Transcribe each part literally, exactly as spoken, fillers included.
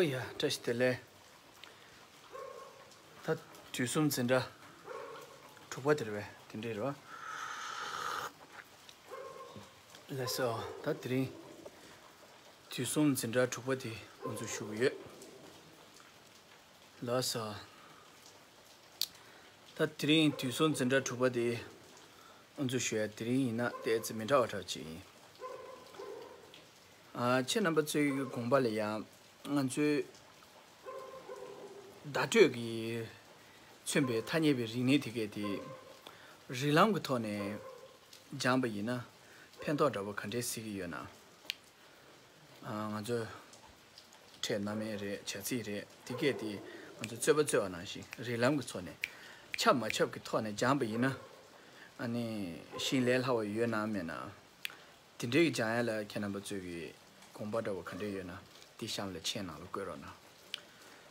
ཡ། བཀྲ་ཤིས་བདེ་ལེགས། ད་དུས་གསུམ་འཛིན་གྲྭ་དྲུག་པ་དེ་རེད་པས། དེ་འདྲས་རེད་པ། ལགས་སོ། ད་དེ་རིང་དུས་གསུམ་འཛིན་གྲྭ་དྲུག་པ་དེ་དབུ་འཛུགས་ཞུ་གི་ཡོད། ལགས་སོ། ད་དེ་རིང་དུས་གསུམ་འཛིན་གྲྭ་དྲུག་པ་དེ་དབུ་འཛུགས་ཞུ་ཡ་དེ་རིང་ཡིན་ན་ཏོག་ཙམ་མི་འདྲ་བ་འདྲ་བ་ཅིག་ཡིན། ཨ། ཁྱེད་རྣམ་པ་ཚོའི་དགོངས་པ་ལ་ཡང་ང་ཚོའི་བརྡ་སྤྲོད་ཀྱིས་མཚོན་པའི་ཐ་སྙད་པའི་རིག་གནས་དེ་གས་དེ་རིགས་ལམ་གྱི་ཐོག་ནས་སྦྱངས་པ་ཡིན་ན་ཕན་ཐོགས་འདྲ་པོ་ག་འདྲས་སྲིད་ཀྱི་ཡོད་ན། ཨ། ང་ཚོས་ཕྲད་སྣ་མིན་རེད། བྱ་ཚིག་རེད། དེ་གས་དེ་ང་ཚོས་རྩོད་པ་རྩོད་པ་ནང་བཞིན་རིགས་ལམ་གྱི་ཐོག་ནས་ཁྱབ་མ་ཁྱབ་ཀྱི་ཐོག་ནས་སྦྱངས་པ་ཡིན་ན། ཨ་ནི་ཤིང་ལས་སླ་བ་ཡོད་ན་མེད་ན། དེ་འདྲའི་གི་སྦྱང་ཡ་ལ་ཁྱེད་རྣམ་པ་ཚོས་ཀྱི་དགོངས་པ་འདྲ་བོ་ག་འདྲ་ཡོད་ན་དེ་གཤམ་ལ་མཆན་ནང་ལ་བཀོད་རོགས་གནང་།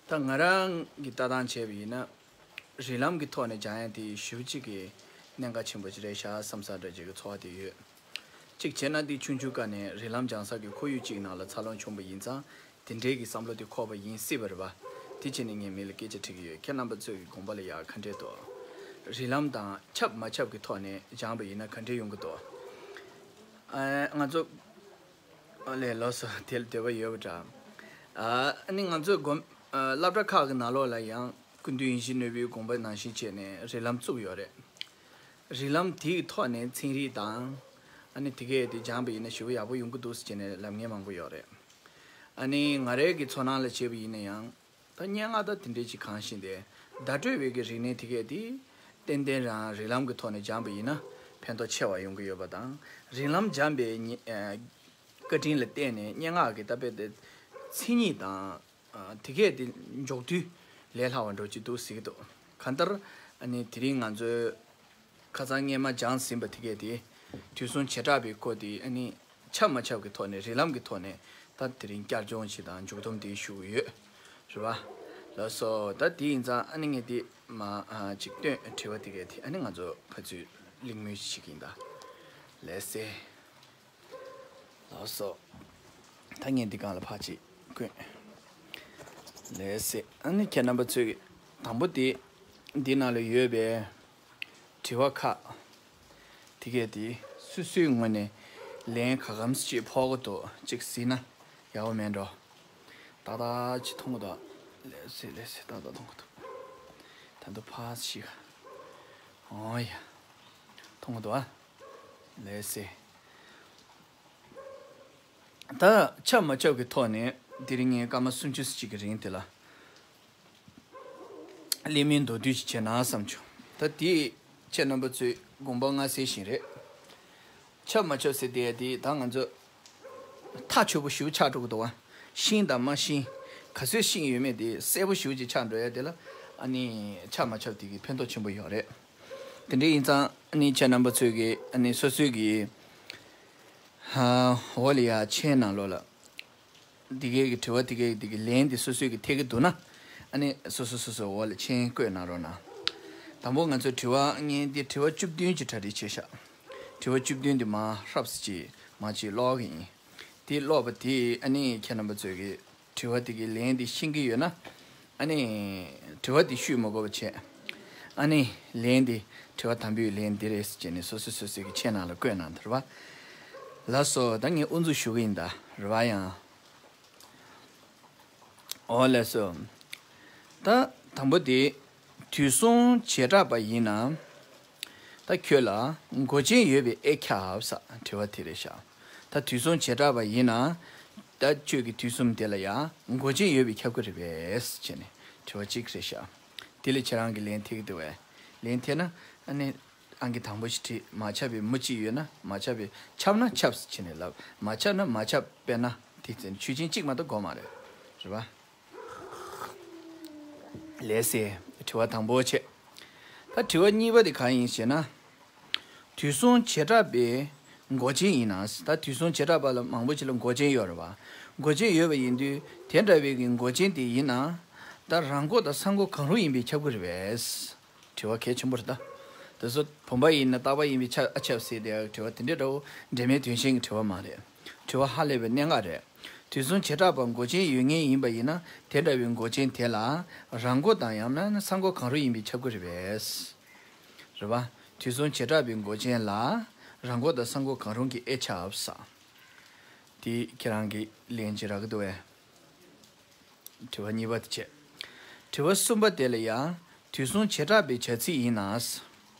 ད་ང་རང་གི་ལྟ་སྟངས་བྱས་པ་ཡིན་ན། རིགས་ལམ་གྱི་ཐོག་ནས་སྦྱང་ཡ་དེ་ཞེ་པོ་ཅིག་གི་གནད་འགག་ཆེན་པོ་ཅིག་རེད་ཤག་བསམ་ས་འདྲ་ཅིག་གི་ཚོར་བ་དེ་ཡོད། གཅིག་བྱས་ན་དེ་ཆུང་ཆུང་སྒང་ནས་རིགས་ལམ་སྦྱང་ས་གི་ཁོར་ཡུག་ཅིག་ནང་ལ་འཚར་ལོངས་བྱུང་པ་ཡིན་ཙང་། དེ་འདྲའི་གི་བསམ་བློ་དེ་འཁོར་བ་ཡིན་སྲིད་པ་རེད་པ། དེ་བྱས་ནས་ངས་མི་ལ་སྐད་ཆ་དྲི་གི་ཡོད། ཁྱེད་རྣམ་པ་ཚོས་ཀྱི་དགོངས་པ་ལ་ཡ་ག་འདྲས་འདུག། རིགས་ལམ་དང་ཁྱབ་མ་ཁྱབ་ཀྱི་ཐོག་ནས་སྦྱངས་པ་ཡིན་ན་ག་འདྲས་ཡོང་གི་འདུག། ཨ། ང་ཚོ། ཨ་ལས། ལགས་སོ། དེ་ལ་འདོད་པ་ཡོད་པ་འདྲ། ཨ། ཨ་ནི་ང་ཚོའི་དགོན། ཨ། སློབ་གྲྭ་ཁག་གི་ནང་ལོགས་ལ་ཡང་སྐུ་མདུན་ཡིད་བཞིན་ནོར་བུའི་དགོངས་པ་ནང་བཞིན་བྱས་ནས་རིགས་ལམ་བཙུགས་ཡོད་རེད། རིགས་ལམ་དེའི་ཐོག་ནས་ཚན་རིག་དང་། ཨ་ནི་དེ་གས་དེ་སྦྱངས་པ་ཡིན་ན་ཞེ་པོ་ཡག་པོ་ཡོང་གི་འདུག་ཟེར་བྱས་ནས་ལབ་མཁན་མང་པོ་ཡོད་རེད། ཨ་ནི་ང་རའི་གི་ཚོར་སྣང་ལ་བྱས་པ་ཡིན་ན་ཡང་། ད་སྙན་ངག་ད་དེ་འདྲས་ཅིག་གང་ཞིག་དེ། བརྡ་སྤྲོད་པའི་གི་རིག་གནས་དེ་གས་དེ་ཏན་ཏན་རང་རིགས་ལམ་གྱི་ཐོག་ནས་སྦྱངས་པ་ཡིན་ན་ཕན་ཐོགས་ཆེ་བ་ཡོང་གི་ཡོད་པ་དང་། རིགས་ལམ་སྦྱངས་པའི་ཉེ། ཨ། བཀའ་དྲིན་ལ་བརྟེན་ནས་སྙན་ངག་གི་ད་དཔེ་དེ་མཚན་ཉིད་དང་། ཨ། དེ་གས་དེ་འཇོག་དུས་ལས་སླ་བ་འགྲོ་གི་འདུག་ཟེར་གྱི་འདུག། གང་ལྟར། ཨ་ནི་དེ་རིང་ང་ཚོའི་ཁ་སང་སྔས་མ་སྦྱངས་ཟིན་པ་དེ་གས་དེ། དུས་གསུམ་བྱེ་བྲག་པའི་སྐོར་དེ། ཨ་ནི་ཁྱབ་མ་ཁྱབ་ཀྱི་ཐོག་ནས་རིགས་ལམ་གྱི་ཐོག་ནས་ད་དེ་རིང་བསྐྱར་སྦྱོང་ཞིག་དང་མཇུག་སྡོམ་དེ་ཞུ་གི་ཡོད། རེད་པ། ལགས་སོ། ད་དེ་ཡིན་ཙང་ཨ་ནི་ངས་དེ་མ། ཨ། ཅིག་སྟོན། དྲི་བ་དེ་གས་དེ་ཨ་ནི་ང་ཚོ་ཕར་ཚུར་གླེང་མོལ་ཞིག་བྱེད་ཀྱི་ཡིན་ད། ལགས་སེ། ལགས་སོ། ད་ངས་འདི་སྒང་ལ་ཕར་ཅིག་བཀོད། ལགས་སེ། ཨ་ནི་ཁྱེད་རྣམ་པ་ཚོས་ཀྱི་དང་པོ་དེ་འདི་ནང་ལ་ཡོད་པའི་དྲི་བ་ཁག་དེ་གས་དེ་སོ་སོའི་ངོས་ནས་ལན་ག་གམ་ཅིག་ཕོག་གི་འདུག། ཅིག་གཟིགས་ན་ཡག་པོ་མེད་འགྲོ། ཏག་ཏག་ཅིག་མཐོང་གི་འདུག། ལགས་སེ། ལགས་སེ། ཏག་ཏག་མཐོང་གི་འདུག། ད་དུང་ཕར་ཞིག། ཨོ་ཡ། མཐོང་གི་འདུག་ཨ། ལགས་སེ། ད་ཁྱབ་མ་ཁྱབ་ཀྱི་ཐོག་ནས་དེ་རིང་ངས་སྐར་མ་སུམ་ཅུ་ཙམ་ཅིག་གི་རིང་དེ་ལ་གླེང་མོལ་མདོར་བསྡུས་ཤིག་བྱས་ན་བསམ་བྱུང་། ད་དེ་ཁྱེད་རྣམ་པ་ཚོའི་དགོངས་པ་མངའ་གསལ་ཞིག་རེད། ཁྱབ་མ་ཁྱབ་ཟེར་དེ་དེ་ད་ང་ཚོ་ཐག་ཆོད་པོ་ཞེ་པོ་ཆགས་འགྲོ་གི་འདུག་བ། ཤིང་དང་མ་ཤིང་ག་ཚོད་ཤིང་ཡོད་མེད་དེ་གསལ་པོ་ཞེ་པོ་ཅིག་ཆགས་འགྲོ་ཡ་དེ་ལ། ཨ་ནི་ཁྱབ་མ་ཁྱབ་དེ་གི་ཕན་ཐོགས་ཆེན་པོ་ཡོད་རེད། དེ་འདྲ་ཡིན་ཙང་ཨ་ནི་ཁྱེད་རྣམ་པ་ཚོས་ཀྱི་ཨ་ནི་སོ་སོའི་གི། ཧ། འོག་ལ་ཡ་མཆན་ནང་ལོགས་ལ། འདི་གའི་གི་དྲི་བ་དེ་གའི་དེ་གི་ལན་དེ་སོ་སོའི་གི་འཐད་ཀྱི་འདུག་ན། ཨ་ནི་སོ་སོ་སོ་སོ་འོག་ལ་མཆན་བཀོད་གནང་རོགས་གནང་། དང་པོ་ང་ཚོ་དྲི་བ་ངས་འདི་དྲི་བ་བཅུ་བདུན་གྱི་གྲ་སྒྲིག་བྱས་ཤག། དྲི་བ་བཅུ་བདུན་འདི་མར་ཧྲབ་སེ་ཅིག་མར་ཅིག་ཀློག་གི་ཡིན། དེ་ཀློག་པ་དེ་ཨ་ནི་ཁྱེད་རྣམ་པ་ཚོས་གི་དྲི་བ་དེ་གི་ལན་དེ་ཤེས་ཀྱི་ཡོད་ན། ཨ་ནི་དྲི་བ་དེ་ཤོད་མ་དགོས་པ་བྱས། ཨ་ནི་ལན་དེ་དྲི་བ་དང་པོའི་ལན་འདི་རེད་ཟེར་བྱས་ནས་སོ་སོ་སོ་སོའི་གི་མཆན་ནང་ལ་བཀོད་གནང་དེ་རེད་པ། ལགས་སོ། ད་ངས་དབུ་འཛུགས་ཞུ་གི་ཡིན་ད། རེད་པ། ཡང་། ཨོ་ལགས་སོ། ད་དང་པོ་དེ། དུས་གསུམ་བྱེ་བྲག་པ་ཡིན་ན། ད་ཁྱོད་ལ་མགོ་ཅན་ཡོད་པས་ཨེ་ཁྱབ་ཟེར་དྲི་བ་དེ་རེད་ཤག། ད་དུས་གསུམ་བྱེ་བྲག་པ་ཡིན་ན། ད་ཁྱོད་ཀྱི་དུས་གསུམ་དེ་ལ་ཡང་མགོ་ཅན་ཡོད་པས་ཁྱབ་ཀྱི་རེད་པས་ཟེར་བྱས་ནས་དྲི་བ་གཅིག་རེད་ཤག། དེ་ལ་ཁྱེད་རང་གིས་ལན་འཐད་ཀྱི་འདུག་པས། ལན་འཐད་ན་ཨ་ནི། ཨང་ཀི་དང་པོ་ཞིག་བྲིས། མ་ཁྱབ་པའི་མུ་གཅིག་ཡོད་ན། མ་ཁྱབ་པའི། ཁྱབ་ན་ཁྱབ་ཟེར་བྱས་ནས་ལབ། མ་ཁྱབ་ན་མ་ཁྱབ། དཔེར་ན་དེ་ཚོ་ཆོས་ཅན་གཅིག་མ་གཏོགས་དགོས་མ་རེད། རེད་པ། ལགས་སེ། དྲི་བ་དང་པོ་བྱས། ད་དྲི་བ་གཉིས་པ་དེ་གང་ཡིན་ཞེ་ན། དུས་གསུམ་བྱེ་བྲག་པའི་མགོ་ཅན་ཡིན་ན། ད་དུས་གསུམ་བྱེ་བྲག་པ་ལ་མང་པོ་ཅིག་ལ་མགོ་ཅན་ཡོད་རེད་པ། མགོ་ཅན་ཡོད་པ་ཡིན་དུས་དེ་འདྲ་བའི་གི་མགོ་ཅན་དེ་ཡིན་ན། ད་རང་མགོ་དང་ས་མགོ་གང་རུང་ཡིན་པས་ཁྱབ་ཀྱི་རེད་པས། དྲི་བ་གལ་ཆེན་པོ་རེད་ད། དེ་ཚོ་བུམ་པ་ཡིན་ན་རྟག་པ་ཡིན་པས་ཁྱབ་ཨ་ཁྱབ་ཟེར་དེ་དྲི་བ་དེ་འདྲའི་འདྲ་བོ་འབྲེལ་མེད་དོན་གཞན་གྱི་དྲི་བ་མ་རེད། དྲི་བ་ཧ་ལས་པའི་གནད་འགག་རེད། དུས་གསུམ་བྱེ་བྲག་པ་མགོ་ཅན་ཡོད་ངེས་ཡིན་པ་ཡིན་ན། དེ་འདྲ་བའི་མགོ་ཅན་དེ་ལ་རང་མགོ་དང་ཡང་ན་ས་མགོ་གང་རུང་ཡིན་པས་ཁྱབ་ཀྱི་རེད་པས། རེད་པ། དུས་གསུམ་བྱེ་བྲག་པའི་མགོ་ཅན་ལ་རང་མགོ་དང་ས་མགོ་གང་རུང་གིས་ཨེ་ཁྱབ་ས། དེ་ཁྱེད་རང་གིས་ལན་ཅིག་རག་གི་འདུག་པས། དྲི་བ་གཉིས་པ་དེ་བྱས། དྲི་བ་གསུམ་པ་དེ་ལ་ཡང་དུས་གསུམ་བྱེ་བྲག་པའི་བྱ་ཚིག་ཡིན་ན།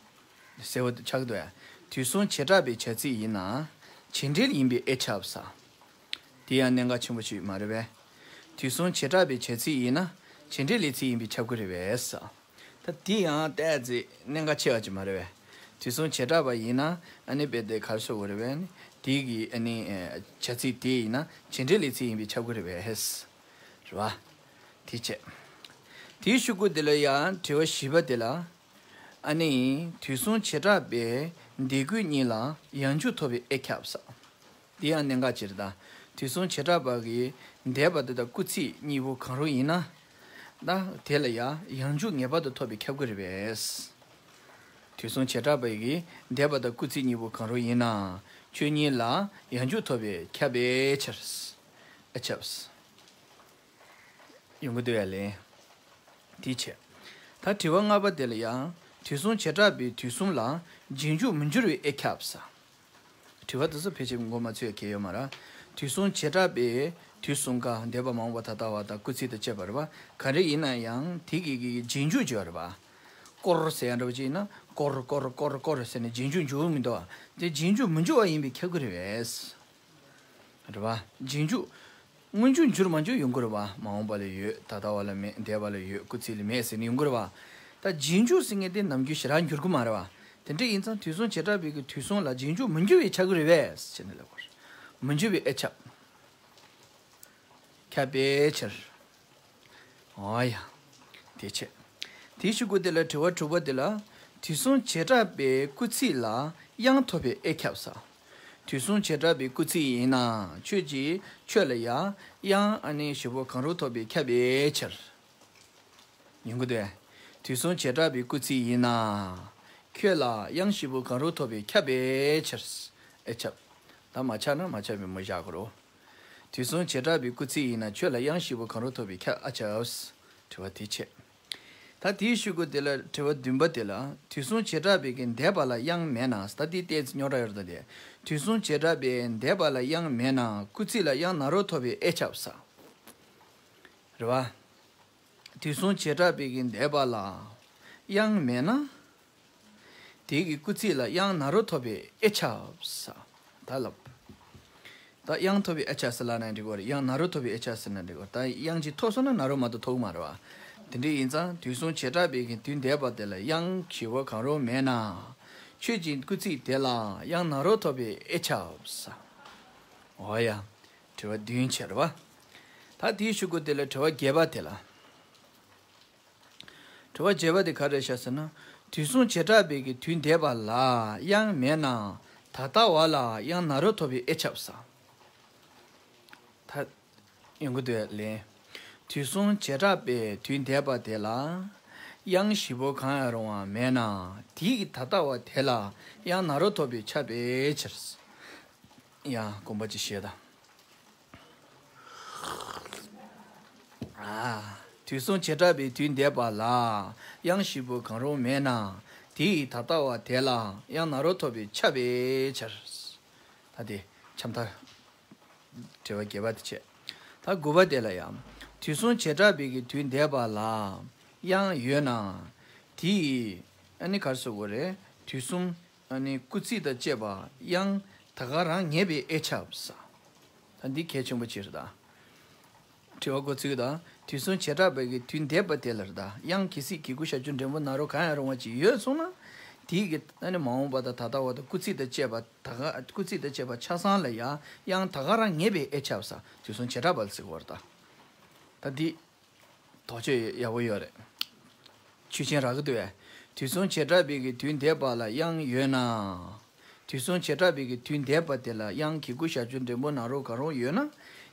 གསལ་པོ་ཆགས་འདུག་ཡ། དུས་གསུམ་བྱེ་བྲག་པའི་བྱ་ཚིག་ཡིན་ན། བྱེད་འབྲེལ་ཡིན་པས་ཨེ་ཁྱབ་ས། དེ་ཡང་གནད་འགག་ཆེན་པོ་ཞིག་མ་རེད་པས། དུས་གསུམ་བྱེ་བྲག་པའི་བྱ་ཚིག་ཡིན་ན། བྱེད་འབྲེལ་ལས་ཚིག་ཡིན་པས་ཁྱབ་ཀྱི་རེད་པས་ས། ད་དེ་ཡང་ཏོག་ཙམ་གནད་འགག་ཆེ་བ་ཅིག་མ་རེད་པས། དུས་གསུམ་བྱེ་བྲག་པ་ཡིན་ན། ཨ་ནི་དཔེ་དེ་ག་རེ་ཟེར་དགོས་རེད་པས། དེ་གི་ཨ་ནི་བྱ་ཚིག་དེ་ཡིན་ན་བྱེད་འབྲེལ་ལས་ཚིག་ཡིན་པས་ཁྱབ་ཀྱི་རེད་པས། རེད་པ། དེ་བྱས། དེའི་གཞུག་གུ་དེ་ལ་ཡང་དྲི་བ་བཞི་པ་དེ་ལ། ཨ་ནི་དུས་གསུམ་བྱེ་བྲག་པའི་འདས་གུས་གཉིས་ལ་ཡང་འཇུག་ཐོབ་པས་ཨེ་ཁྱབ་ས། དེ་ཡང་གནད་འགག་ཅིག་རེད་ད། དུས་གསུམ་བྱེ་བྲག་པ་གི་འདས་པ་དེ་དང་སྐུལ་ཚིག་གཉིས་པོ་གང་རུང་ཡིན་ན། ད་དེ་ལ་ཡང་ཡང་འཇུག་ངེས་པར་དུ་ཐོབ་པས་ཁྱབ་ཀྱི་རེད་པས། དུས་གསུམ་བྱེ་བྲག་པ་གི་འདས་པ་དང་སྐུལ་ཚིག་གཉིས་པོ་གང་རུང་ཡིན་ན། ཆོས་གཉིས་ལ་ཡང་འཇུག་ཐོབ་པས་ཁྱབ་པའི་ཕྱིར། ཨེ་ཁྱབ་ས། ཡོང་གི་འདུག་ཡ་ལན། དེ་བྱས། ད་དྲི་བ་ལྔ་པ་དེ་ལ་ཡང་དུས་གསུམ་བྱེ་བྲག་པའི་དུས་གསུམ་ལ་རྗེས་འཇུག་མི་འགྱུར་བས་ཨེ་ཁྱབ་ས། དྲི་བ་དེ་ཚོ་ཕལ་ཆེར་མགོ་མ་ཚོས་གལ་ཡོད་མ་རེད། དུས་གསུམ་བྱེ་བྲག་པའི་དུས་གསུམ་ཀ་འདས་པ་མ་འོངས་པ་ད་ལྟ་བ་དང་སྐུལ་ཚིག་དང་བཅས་པ་རེད་པ། ག་རེ་ཡིན་ན་ཡང་དེ་གི་གི་རྗེས་འཇུག་བརྗོད་རེད་པ། སྐོར་ཟེར་ཡ་འདྲ་པོ་ཅིག་ཡིན་ན་སྐོར་སྐོར་སྐོར་སྐོར་ཟེར་ནས་རྗེས་འཇུག་འཇུག་མི་འདུག་པ། དེ་རྗེས་འཇུག་མི་འགྱུར་བ་ཡིན་པས་ཁྱབ་ཀྱི་རེད་པས། རེད་པ། རྗེས་འཇུག་སྔོན་འཇུག་འགྱུར་མ་འགྱུར་ཡོང་གི་རེད་པ། མ་འོངས་པ་ལ་ཡོད། ད་ལྟ་བ་ལ་མེད། འདས་པ་ལ་ཡོད། སྐུལ་ཚིག་ལ་མེད་ཟེར་ནས་ཡོང་གི་རེད་པ། ད་རྗེས་འཇུག་ཟེར་མཁན་དེ་ནམ་རྒྱུན་ཞེ་དྲག་འགྱུར་གི་མ་རེད་པ། དེ་འདྲ་ཡིན་ཙང་དུས་གསུམ་བྱེ་བྲག་པའི་གི་དུས་གསུམ་ལ་རྗེས་འཇུག་མི་འགྱུར་བས་ཁྱབ་ཀྱི་རེད་པས་ཟེར་ནས་ལབ་དགོས་རེད། མི་འགྱུར་བས་ཨེ་ཁྱབ། ཁྱབ་པའི་ཕྱིར། འོ་ཡ། དེ་བྱས། དེའི་གཞུག་གུ་དེ་ལ་དྲི་བ་དྲུག་པ་དེ་ལ། དུས་གསུམ་བྱེ་བྲག་པའི་སྐུལ་ཚིག་ལ་དབྱངས་ཐོབ་པས་ཨེ་ཁྱབ་ས། དུས་གསུམ་བྱེ་བྲག་པའི་སྐུལ་ཚིག་ཡིན་ན་ཁྱོད་ཀྱིས་ཁྱོད་ལ་ཡང་དབྱངས་ཨ་ནི་བཞི་པོ་གང་རུང་ཐོབ་པས་ཁྱབ་པའི་ཕྱིར། ཡོང་གི་འདུག་པས། དུས་གསུམ་བྱེ་བྲག་པའི་སྐུལ་ཚིག་ཡིན་ན། ཁྱོད་ལ་དབྱངས་བཞི་པོ་གང་རུང་ཐོབ་པས་ཁྱབ་པའི་ཕྱིར། ཨེ་ཁྱབ། ད་མ་ཁྱབ་ན་མ་ཁྱབ་པའི་མུ་བཞག་དགོས་རེད། དུས་གསུམ་བྱེ་བྲག་པའི་སྐུལ་ཚིག་ཡིན་ན་ཁྱོད་ལ་དབྱངས་བཞི་པོ་གང་རུང་ཐོབ་པས་ཁྱབ། ཨེ་ཁྱབ། དྲི་བ་དེ་བྱས། ད་དེའི་གཞུག་གུ་དེ་ལ་དྲི་བ་བདུན་པ་དེ་ལ། དུས་གསུམ་བྱེ་བྲག་པའི་གི་འདས་པ་ལ་དབྱངས་མེད་ན། ད་དེ་ཏོག་ཙམ་རྙོག་དྲ་ཡོད་རེད་ད་དེ། དུས་གསུམ་བྱེ་བྲག་པའི་འདས་པ་ལ་དབྱངས་མེད་ན་སྐུལ་ཚིག་ལ་དབྱངས་ན་རོ་ཐོབ་པས་ཨེ་ཁྱབ་ས། རེད་པ། དུས་གསུམ་བྱེ་བྲག་པའི་གི་འདས་པ་ལ་དབྱངས་མེད་ན། དེའི་གི་སྐུལ་ཚིག་ལ་དབྱངས་ན་རོ་ཐོབ་པས་ཨེ་ཁྱབ་ས། ད་ལབ། ད་དབྱངས་ཐོབ་པས་ཨེ་ཁྱབ་ས་ལབ་ན་འགྲིག་གི་རེད། དབྱངས་ན་རོ་ཐོབ་པས་ཨེ་ཁྱབ་ས་ན་འགྲིག་གི་རེད། ད་དབྱངས་ཅིག་ཐོབ་སོང་ན་ན་རོ་མ་གཏོགས་ཐོབ་གི་མ་རེད་པ། དེ་འདྲ་ཡིན་ཙང་དུས་གསུམ་བྱེ་བྲག་པའི་གི་དུས་འདས་པ་དེ་ལ་དབྱངས་བཞི་པོ་གང་རུང་མེད་ན། ཁྱོད་ཀྱི་སྐུལ་ཚིག་དེ་ལ་དབྱངས་ན་རོ་ཐོབ་པས་ཨེ་ཁྱབ་ས། འོ་ཡ། དྲི་བ་བདུན་བྱས་རེད་པ། ད་དེའི་གཞུག་གུ་དེ་ལ་དྲི་བ་བརྒྱད་པ་དེ་ལ། དྲི་བ་བརྒྱད་པ་དེ་ག་རེ་བྱས་ཟེར་ན། དུས་གསུམ་བྱེ་བྲག་པའི་གི་དུས་འདས་པ་ལ་དབྱངས་མེད་ན། ད་ལྟ་བ་ལ་དབྱངས་ན་རོ་ཐོབ་པས་ཨེ་ཁྱབ་ས། ད་ཡོང་གི་འདུག་ལན། དུས་གསུམ་བྱེ་བྲག་པའི་དུས་འདས་པ་དེ་ལ། དབྱངས་བཞི་པོ་གང་ཡང་རུང་བ་མེད་ན། དེའི་གི་ད་ལྟ་བ་དེ་ལ་དབྱངས་ན་རོ་ཐོབ་པས་ཁྱབ་པའི་ཕྱིར། ཡང་དགོངས་པ་ཅིག་བཞེས་དང་། ཨ། དུས་གསུམ་བྱེ་བྲག་པའི་དུས་འདས་པ་ལ་དབྱངས་བཞི་པོ་གང་རུང་མེད་ན། དེའི་ད་ལྟ་བ་དེ་ལ་དབྱངས་ན་རོ་ཐོབ་པས་ཁྱབ་པའི་ཕྱིར། ད་དེ་ཆ་མཐའ། དྲི་བ་བརྒྱད་པ་དེ་བྱས། ད་དགུ་པ་དེ་ལ་ཡང་། དུས་གསུམ་བྱེ་བྲག་པའི་གི་དུས་འདས་པ་ལ་དབྱངས་ཡོད་ན། དེའི་ཨ་ནི་ག་རེ་ཟེར་དགོས་རེད། དུས་གསུམ་ཨ་ནི་སྐུལ་ཚིག་དང་བཅས་པ་དབྱངས་ད་ག་རང་ངེས་པས་ཨེ་ཁྱབ་ས། ད་འདི་གལ་ཆེན་པོ་ཅིག་རེད་ད། དྲི་བ་འགོ་ཚུགས་དང་། དུས་གསུམ་བྱེ་བྲག་པའི་གི་དུས་འདས་པ་དེ་ལ་རེད་ད། དབྱངས་གལ་སྲིད་གི་གུ་ཞབས་ཀྱུ་འགྲེང་བུ་ན་རོ་གང་ཡང་རུང་བ་ཅིག་ཡོད་སོང་ན། དེའི་གི་ཨ་ནི་མ་འོངས་པ་དང་ད་ལྟ་བ་དང་སྐུལ་ཚིག་དང་བཅས་པ་ད་ག་སྐུལ་ཚིག་དང་བཅས་པ་ཆ་ཚང་ལ་ཡང་དབྱངས་ད་ག་རང་ངེས་པས་ཨེ་ཁྱབ་ས། དུས་གསུམ་བྱེ་བྲག་པ་ལ་ཟེར་གི་ཡོད་རེད་ད། ད་འདི། དོགས་གཅོད་ཡག་པོ་ཡོད་རེད། ཆོས་ཅན་རག་གི་འདུག་བས། དུས་གསུམ་བྱེ་བྲག་པའི་གི་དུས་འདས་པ་ལ་དབྱངས་ཡོད་ན། དུས་གསུམ་བྱེ་བྲག་པའི་གི་དུས་འདས་པ་དེ་ལ་དབྱངས་གི་གུ་ཞབས་ཀྱུ་འགྲེང་བུ་ན་རོ་གང་རུང་ཡོད་ན།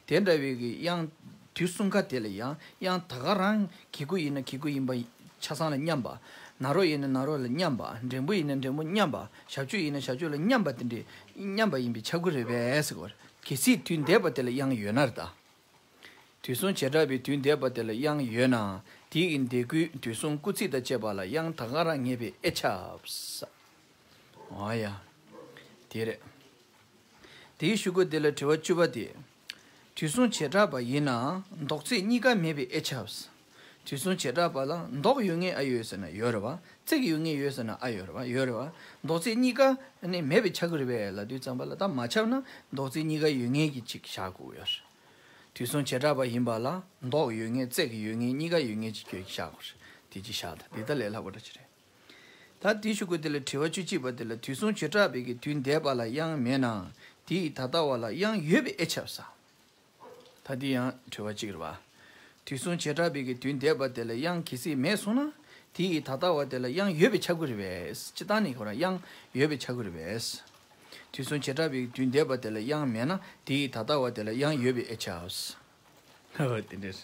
དེ་འདྲ་བའི་གི་དབྱངས་དུས་གསུམ་ཀ་དེ་ལ་ཡང་དབྱངས་ད་ག་རང་གི་གུ་ཡིན་ན་གི་གུ་ཡིན་པ་ཆ་ཚང་ལ་མཉམ་པ། ན་རོ་ཡིན་ན་ན་རོ་ལ་མཉམ་པ། འགྲེང་བུ་ཡིན་ན་འགྲེང་བུ་མཉམ་པ། ཞབས་ཀྱུ་ཡིན་ན་ཞབས་ཀྱུ་ལ་མཉམ་པ་དེ་འདྲའི་མཉམ་པ་ཡིན་པས་ཁྱབ་ཀྱི་རེད་པས་ཟེར་གི་ཡོད་རེད། གལ་སྲིད་དུས་འདས་པ་དེ་ལ་དབྱངས་ཡོད་ན་རེད་ད། དུས་གསུམ་བྱེ་བྲག་པའི་དུས་འདས་པ་དེ་ལ་དབྱངས་ཡོད་ན། དེ་ཡི་འདས་ཁུལ་དུས་གསུམ་སྐུལ་ཚིག་དང་བཅས་པ་ལ་དབྱངས་ད་ག་རང་ངེས་པས་ཨེ་ཁྱབ། ཨོ་ཡ། དེ་རེད། དེའི་ཤུ་གུ་དེ་ལ་དྲི་བ་བཅུ་པ་དེ། དུས་གསུམ་བྱེ་བྲག་པ་ཡིན་ན་ལྡོག་ཚིག་གཉིས་ཀ་མེད་པས་ཨེ་ཁྱབ། དུས་གསུམ་བྱེ་བྲག་པ་ལ་ལྡོག་ཡོད་ངེས་ཨ་ཡོད་ཟེར་ན་ཡོད་རེད་བ། ཚིག་ཡོད་ངེས་ཡོད་ཟེར་ན་ཨ་ཡོད་རེད་བ། ཡོད་རེད་བ། ལྡོག་ཚིག་གཉིས་ཀ་ནི་མེད་པས་ཁྱབ་ཀྱི་རེད་པས་ལབ་དུས་ཙམ་པ་ལ་ད་མ་ཁྱབ་ན་ལྡོག་ཚིག་གཉིས་ཀ་ཡོད་ངེས་ཀྱི་ཅིག་བཞག་དགོས་ཡོད་རེད། དུས་གསུམ་བྱེ་བྲག་པ་ཡིན་པ་ལ་ལྡོག་ཡོད་ངེས་ཚིག་ཡོད་ངེས་གཉིས་ཀ་ཡོད་ངེས་ཀྱི་ཁྱོད་ཀྱིས་བཞག་དགོས་རེད། དེ་ཅིག་བཞག་ད་འདི་ད་ལས་སླ་པོ་འདྲ་ཅིག་རེད། ད་དེའི་ཤུ་གུ་དེ་ལ་དྲི་བ་བཅུ་གཅིག་པ་དེ་ལ་དུས་གསུམ་བྱེ་བྲག་པའི་གི་དུས་འདས་པ་ལ་དབྱངས་མེད་ན་དེ་ཡི་ད་ལྟ་བ་ལ་དབྱངས་ཡོད་པས་ཨེ་ཁྱབ་ས། ད་འདི་ཡང་དྲི་བ་གཅིག་རེད་བ། དུས་གསུམ་བྱེ་བྲག་པའི་གི་དུས་འདས་པ་དེ་ལ་དབྱངས་གལ་སྲིད་མེད་སོང་ན། དེ་ཡི་ད་ལྟ་བ་དེ་ལ་དབྱངས་ཡོད་པས་ཁྱབ་ཀྱི་རེད་པས། སྤྱིར་བཏང་ནས་ཁོ་རང་དབྱངས་ཡོད་པས་ཁྱབ་ཀྱི་རེད་པས། དུས་གསུམ་བྱེ་བྲག་པའི་གི་དུས་འདས་པ་དེ་ལ་དབྱངས་མེད་ན་དེ་ཡི་ད་ལྟ་བ་དེ་ལ་དབྱངས་ཡོད་པས་ཨེ་ཁྱབ། ཧ་ཧ། དེ་འདྲས།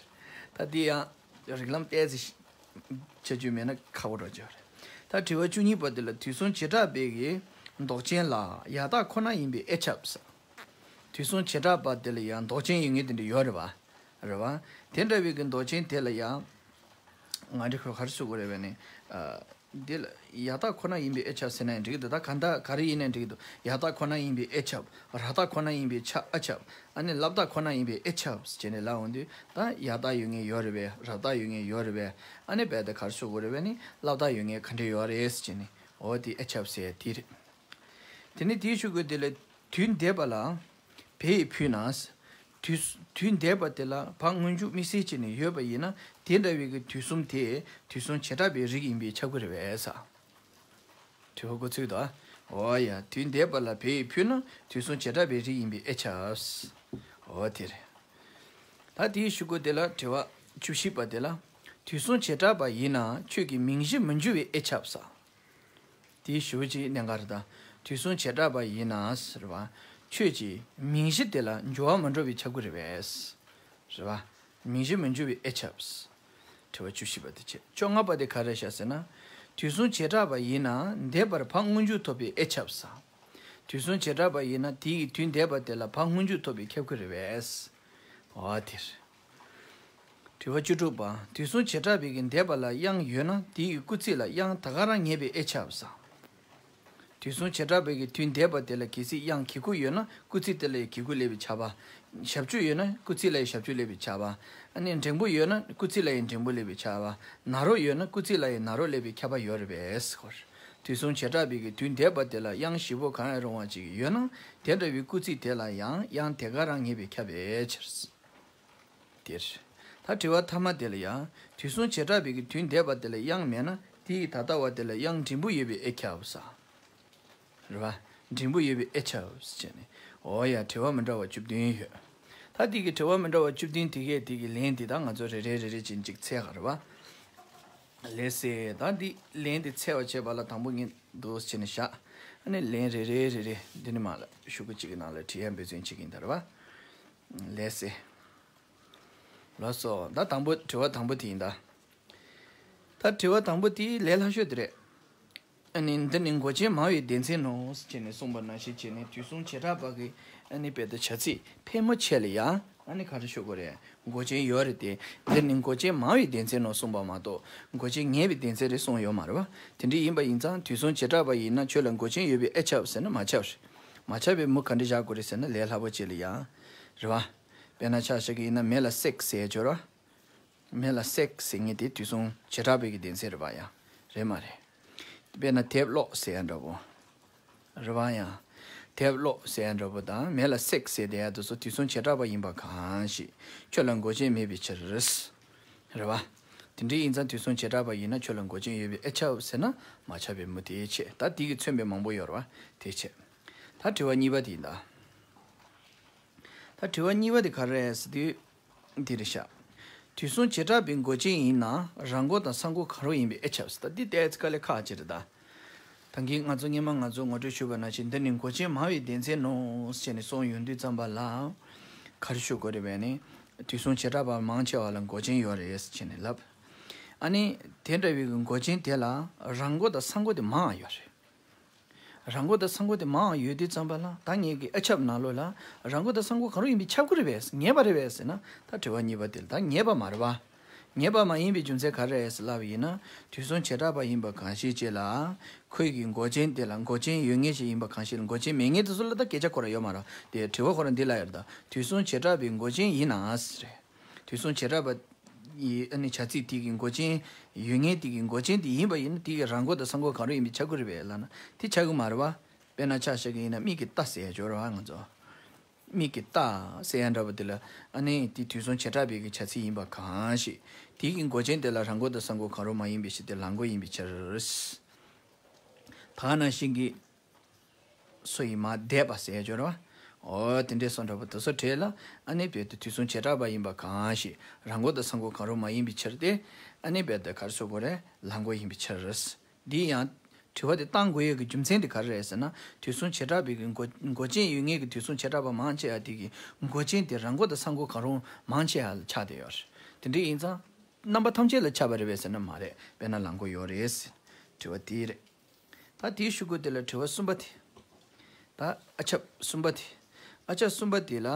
ད་འདི་ཡང་རིགས་ལམ་ཏོག་ཙམ་ཆ་རྒྱུས་མེད་ན་ཁག་པོ་འགྲོ་རྒྱུ་རེད། ད་དྲི་བ་བཅུ་གཉིས་པ་དེ་ལ་དུས་གསུམ་བྱེ་བྲག་པའི་གི་ལྡོག་ཅན་ལ་ཡང་དག་ཁོ་ན་ཡིན་པས་ཨེ་ཁྱབ་ས། དུས་གསུམ་བྱེ་བྲག་པ་དེ་ལ་ཡང་ལྡོག་ཅན་ཡིན་ངེས་དེ་འདྲ་ཡོད་རེད་བ། རེད་བ། དེ་འདྲ་བའི་གི་ལྡོག་ཅན་དེ་ལ་ཡང་། ང་འདྲི་ཁོ་ག་རེ་ཞུ་དགོས་རེད་པས་ནི། ཨ། འདི་ལ་ཡང་དག་ཁོ་ན་ཡིན་པས་ཨེ་ཁྱབ་ཟེར་ན་ཡང་འགྲིག་གི་འདུག་ད་ག་འདྲ་ག་རེ་ཡིན་ནའང་འགྲིག་གི་འདུག་ཡང་དག་ཁོ་ན་ཡིན་པས་ཨེ་ཁྱབ། རང་རྟགས་ཁོ་ན་ཡིན་པས་ཨེ་ཁྱབ། ཨ་ནི་བསླབ་རྟགས་ཁོ་ན་ཡིན་པས་ཨེ་ཁྱབ་ཟེར་ནས་ལབ་འོང་དུས་ད་ཡང་དག་ཡོད་ངེས་ཡོད་རེད་པས། རང་རྟགས་ཡོད་ངེས་ཡོད་རེད་པས། ཨ་ནི་རྦད་དེ་ག་རེ་ཞུ་དགོས་རེད་པས་ནི་བསླབ་རྟགས་ཡོད་ངེས་ག་འདྲ་ཡོད་རེད་ཟེར་ནས་འོ་དེ་ཨེ་ཁྱབ་ཟེར་དེ་རེད། དེ་ནས་དེའི་ཤུ་གུ་དེ་ལ་དུས་འདས་པ་ལ་བེ་ཡིས་ཕུལ་ན། དུས་དུས་འདས་པ་དེ་ལ་བ་སྔོན་འཇུག་དམིགས་བསལ་བྱས་ནས་ཡོད་པ་ཡིན་ན་དེ་འདྲ་བའི་གི་དུས་གསུམ་དེ་དུས་གསུམ་བྱེ་བྲག་པའི་རིགས་ཡིན་པས་ཁྱབ་ཀྱི་རེད་པས་ས། དྲི་བ་འགོ་ཚུགས་དང་། འོ་ཡ། དུས་འདས་པ་ལ་བེ་ཡིས་ཕུལ་ན་དུས་གསུམ་བྱེ་བྲག་པའི་རིགས་ཡིན་པས་ཨེ་ཁྱབ། འོ་དེ་རེད། ད་དེའི་ཤུ་གུ་དེ་ལ་དྲི་བ་བཅུ་བཞི་པ་དེ་ལ། དུས་གསུམ་བྱེ་བྲག་པ་ཡིན་ན་ཁྱོད་ཀྱི་མིང་གཞི་མི་འགྱུར་བས་ཨེ་ཁྱབ་ས། དེའི་ཞུ་བ་གཅིག་གནད་འགག་རེད་ད། དུས་གསུམ་བྱེ་བྲག་པ་ཡིན་ན་ཟེར་བ། ཁྱོད་ཀྱི་མིང་གཞི་དེ་ལ་འགྱུར་བ་མི་འགྲོ་བའི་ཁྱབ་ཀྱི་རེད་པས། རེད་བ། མིང་གཞི་མི་འགྱུར་བའི་ཨེ་ཁྱབ། དྲི་བ་བཅུ་བཞི་པ་དེ་བྱས། བཅོ་ལྔ་པ་དེ་ག་རེ་བྱ་ཟེར་ན། དུས་གསུམ་བྱེ་བྲག་པ་ཡིན་ན་འདས་པར་བ་སྔོན་འཇུག་ཐོབ་པའི་ཨེ་ཁྱབ་ས། དུས་གསུམ་བྱེ་བྲག་པ་ཡིན་ན་དེ་ཡི་དུས་འདས་པ་དེ་ལ་བ་སྔོན་འཇུག་ཐོབ་པའི་ཁྱབ་ཀྱི་རེད་པས། འོ་དེ་རེད། དྲི་བ་བཅུ་དྲུག་པ། དུས་གསུམ་བྱེ་བྲག་པའི་གི་འདས་པ་ལ་དབྱངས་ཡོད་ན་དེ་ཡི་སྐུལ་ཚིག་ལ་དབྱངས་ད་ག་རང་ངེས་པས་ཨེ་ཁྱབ་ས། དུས་གསུམ་བྱེ་བྲག་པའི་གི་དུས་འདས་པ་དེ་ལ་གལ་སྲིད་དབྱངས་གི་གུ་ཡོད་ན་སྐུལ་ཚིག་དེ་ལ་ཡང་གི་གུ་སླེབས་པས་ཁྱབ་པ། ཞབས་ཀྱུ་ཡོད་ན་སྐུལ་ཚིག་ལ་ཡང་ཞབས་ཀྱུ་སླེབས་པས་ཁྱབ་པ། ཨ་ནི་འགྲེང་བུ་ཡོད་ན་སྐུལ་ཚིག་ལ་ཡང་འགྲེང་བུ་སླེབས་པས་ཁྱབ་པ། ན་རོ་ཡོད་ན་སྐུལ་ཚིག་ལ་ཡང་ན་རོ་སླེབས་པས་ཁྱབ་པ་ཡོད་རེད་པས་ཧོར། དུས་གསུམ་བྱེ་བྲག་པའི་གི་དུས་འདས་པ་དེ་ལ་དབྱངས་བཞི་པོ་གང་ཡང་རུང་བ་ཅིག་ཡོད་ན་དེ་འདྲ་བའི་སྐུལ་ཚིག་དེ་ལ་ཡང་དབྱངས་དེ་ག་རང་ངེས་པས་ཁྱབ་པའི་ཕྱིར། དེར། ད་དྲི་བ་ཐ་མ་དེ་ལ་ཡང་དུས་གསུམ་བྱེ་བྲག་པའི་གི་དུས་འདས་པ་དེ་ལ་དབྱངས་མེད་ན་དེ་ཡི་ད་ལྟ་བ་དེ་ལ་དབྱངས་འགྲེང་བུ་ཡོད་པས་ཨེ་ཁྱབ་ས། རེད་བ། འགྲེང་བུ་ཡོད་པས་ཨེ་ཁྱབ་ཟེར་ནས། འོ་ཡ། དྲི་བ་མི་འདྲ་བ་བཅུ་བདུན་ཡོད། ད་དེ་གི་དྲི་བ་མི་འདྲ་བ་བཅུ་བདུན་དེ་གས་དེ་གི་ལན་དེ་ད་ང་ཚོ་རེ་རེ་རེ་རེ་བྱས་ཅིག་འཚོལ་ག་རེད་བ། ལགས་སེ། ད་འདི་ལན་དེ་འཚོལ་བ་བྱས་པ་ལ་དང་པོ་ངས་འདུག་སེ་བྱས་ནས་བཞག་ཨ་ནི་ལན་རེ་རེ་རེ་རེ་འདི་ནས་མར་ལ་ཤུ་གུ་གཅིག་གི་ནང་ལ་བྲིས་ཡ་འབད་བརྩོན་བྱེད་ཀྱི་ཡིན་ད་རེད་བ། ལགས་སེ། ལགས་སོ། ད་དང་པོ་དྲི་བ་དང་པོ་དེ་ཡིན་ད། ད་དྲི་བ་དང་པོ་དེ་ལས་སླ་ཤོས་དེ་རེད། ཨ་ནི་འདི་ནི་མགོ་ཅན་མང་བའི་སྡེ་ཚན་ནོ་ཟེར་བྱས་ནས་གསུངས་པ་ནང་བཞིན་བྱས་ནས་དུས་གསུམ་བྱེ་བྲག་པ་གི་ཨ་ནི་དཔེ་དེ་བྱ་ཚིག་ཕལ་མོ་ཆེ་ལ་ཡང་ཨ་ནི་ག་རེ་ཞུ་དགོས་རེད། མགོ་ཅན་ཡོད་རེད་དེ། འདི་ནི་མགོ་ཅན་མང་བའི་སྡེ་ཚན་ནོ་གསུངས་པ་མ་གཏོགས་མགོ་ཅན་ངེས་པའི་སྡེ་ཚན་རེད་གསུངས་ཡོད་མ་རེད་བ། དེ་འདྲ་ཡིན་པ་ཡིན་ཙང་དུས་གསུམ་བྱེ་བྲག་པ་ཡིན་ན་ཁྱོད་ལ་མགོ་ཅན་ཡོད་པས་ཨེ་ཁྱབ་ཟེར་ན་མ་ཁྱབ་རེད། མ་ཁྱབ་པའི་མུ་ག་འདྲ་བཞག་དགོས་རེད་ཟེར་ན་ལས་སླ་པོ་ཅིག་ལ་ཡང་། རེད་བ། དཔེར་ན་ཆ་བཞག་གི་ཡིན་ན་མེ་ལ་སྲེག་ཟེར་སྦྱོར་བ། མེ་ལ་སྲེག་ཟེར་མཁན་དེ་དུས་གསུམ་བྱེ་བྲག་པའི་གི་སྡེ་ཚན་རེད་པ་ཡ། རེད་མ་རེད། དཔེར་ན་དེབ་ཀློག་ཟེར་ཡ་འདྲ་པོ། རེད་པ་ཡ། དེབ་ཀློག་ཟེར་ཡ་འདྲ་པོ་དང་མེ་ལ་སྲེག་ཟེར་དེ་ཡ་དེ་ཚོ་དུས་གསུམ་བྱེ་བྲག་པ་ཡིན་པ་གང་ཞིག་ཁྱོད་ལ་མགོ་ཅན་མེད་པའི་ཕྱིར། རེད་པ། དེ་འདྲ་ཡིན་ཙང་དུས་གསུམ་བྱེ་བྲག་པ་ཡིན་ན་ཁྱོད་ལ་མགོ་ཅན་ཡོད་པས་ཨེ་ཁྱབ་ཟེར་ན་མ་ཁྱབ་པའི་མུ་དེའི་ཆེད་ད་དེ་གི་མཚོན་པའི་མང་པོ་ཡོད་རེད་པ་དེའི་ཆེད། ད་དྲི་བ་གཉིས་པ་དེ་ཡིན་ད། ད་དྲི་བ་གཉིས་པ་དེ་ག་རེ་རེད་ཟེར་དུས། འདི་རེད་ཤག་དུས་གསུམ་བྱེ་བྲག་པའི་མགོ་ཅན་ཡིན་ན་རང་མགོ་དང་ས་མགོ་གང་རུང་ཡིན་པས་ཨེ་ཁྱབ་ཟེར། ད་འདི་ཏོག་ཙམ་དཀའ་ལས་ཁག་ཅིག་རེད་ད། ད་གིན་ང་ཚོ་སྔོན་མ་ང་ཚོ་ངོ་སྤྲོད་ཞུས་པ་ནང་བཞིན་འདི་ནི་མགོ་ཅན་མང་བའི་སྡེ་ཚན་ནོ་ཟེར་ནས་གསུངས་ཡོང་དུས་ཙམ་པ་ལ། ག་རེ་ཞུ་དགོས་རེད་པས་ནི། དུས་གསུམ་བྱེ་བྲག་པ་མང་ཆེ་བ་ལ་མགོ་ཅན་ཡོད་རེད་ཟེར་ནས་ལབ། ཨ་ནི། དེ་འདྲ་བའི་མགོ་ཅན་དེ་ལ་རང་མགོ་དང་ས་མགོ་དེ་མང་ཡོད་རེད། རང་མགོ་དང་ས་མགོ་དེ་མང་ཡོད་དུས་ཙམ་པ་ལ། ད་ངེད་ཀྱི་ཨ་ཁྱབ་ནང་ལོགས་ལ་རང་མགོ་དང་ས་མགོ་གང་རུང་ཡིན་པས་ཁྱབ་ཀྱི་རེད་པས། ངེས་པ་རེད་པས་ཟེར་ན། ད་དྲི་བ་གཉིས་པ་དེ་ལ་ད་ངེས་པ་མ་རེད་པ། ངེས་པ་མ་ཡིན་པའི་རྒྱུ་མཚན་ག་རེ་རེད་ཟེར་ལབ་པ་ཡིན་ན། དུས་གསུམ་བྱེ་བྲག་པ་ཡིན་པ་གང་ཞིག་ཅིག་ལ། ཁོའི་གི་མགོ་ཅན་དེ་ལ། མགོ་ཅན་ཡོད་མཁན་ཞིག་ཡིན་པ་གང་ཞིག་ལ། མགོ་ཅན་མེད་མཁན་དེ་ཚོ་ལ་ད་སྐད་ཆ་ཁོ་རང་ཡོད་མ་རེད། དེ་དྲི་བ་ཁོ་རང་འདི་ལ་ཡོད་རེད། ད་དུས་གསུམ་བྱེ་བྲག་པའི་མགོ་ཅན་ཡིན་ན་ཟེར། དུས་གསུམ་བྱེ་བྲག་པ་ཡི་ཨ་ནི་བྱ་ཚིག་དེ་གི་མགོ་ཅན་ཡོད་མཁན་དེ་གི་མགོ་ཅན་དེ་ཡིན་པ་ཡིན་ན། དེ་གི་རང་མགོ་དང་ས་མགོ་གང་རུང་ཡིན་པས་ཁྱབ་ཀྱི་རེད་པས་ལབ་ན། དེ་ཁྱབ་ཀྱི་མ་རེད་པ། དཔེར་ན་ཆ་བཞག་གི་ཡིན་ན། མིག་གི་རྟ་ཟེར་ཡ་ཅིག་ཡོད་རེད་པ། ང་ཚོ་མིག་གི་རྟ་ཟེར་ཡ་འདྲ་པོ་དེ་ལ། ཨ་ནི་དེ་དུས་གསུམ་བྱེ་བྲག་པའི་གི་བྱ་ཚིག་ཡིན་པ་གང་ཞིག་དེ་གི་མགོ་ཅན་དེ་ལ་རང་མགོ་དང་ས་མགོ་གང་རུང་མ་ཡིན་པའི་ཕྱིར་ཏེ། ལ་མགོ་ཡིན་པའི་ཕྱིར། ད་ནང་བཞིན་གྱི་སོ་ཡི་མ་འདས་པ་ཟེར་ཡ་ཅིག་ཡོད་རེད་པ། འོ་དེ་འདྲའི་སོ་འདྲ་པོ་དེ་ཚོ་བྲིས་ལ། ཨ་ནི་རྦད་དེ་དུས་གསུམ་བྱེ་བྲག་པ་ཡིན་པ་གང་ཞིག་རང་མགོ་དང་ས་མགོ་གང་རུང་མ་ཡིན་པའི་ཕྱིར་ཏེ། ཨ་ནི་རྦད་དེ་ག་རེ་ཟེར་དགོས་རེད། ལ་མགོ་ཡིན་པའི་ཕྱིར། འདི་ཡང་དྲི་བ་དེ་བཏང་དགོས་ཡས་ཀྱི་རྒྱུ་མཚན་དེ་ག་རེ་རེད་ཟེར་ན། དུས་གསུམ་བྱེ་བྲག་པའི་གི་མགོ་མགོ་ཅན་ཡོད་མཁན་གྱི་དུས་གསུམ་བྱེ་བྲག་པ་མང་ཆེ་བ་དེ་གི་མགོ་ཅན་དེ་རང་མགོ་དང་ས་མགོ་གང་རུང་མང་ཆེ་བ་ལ་ཆགས་བསྡད་ཡོད་རེད། དེ་འདྲ་ཡིན་ཙང་རྣམ་པ་ཐམས་ཅད་ལ་ཁྱབ་པ་རེད་པས་ཟེར་ན་མ་རེད། དཔེར་ན་ལ་མགོ་ཡོད་རེད་ཟེར། དྲི་བ་དེ་རེད། ད་དེའི་གཞུག་གུ་དེ་ལ་དྲི་བ་གསུམ་པ་དེ། ད་ཨ་ཁྱབ་གསུམ་པ་དེ། ཨ་ཁྱབ་གསུམ་པ་དེ་ལ།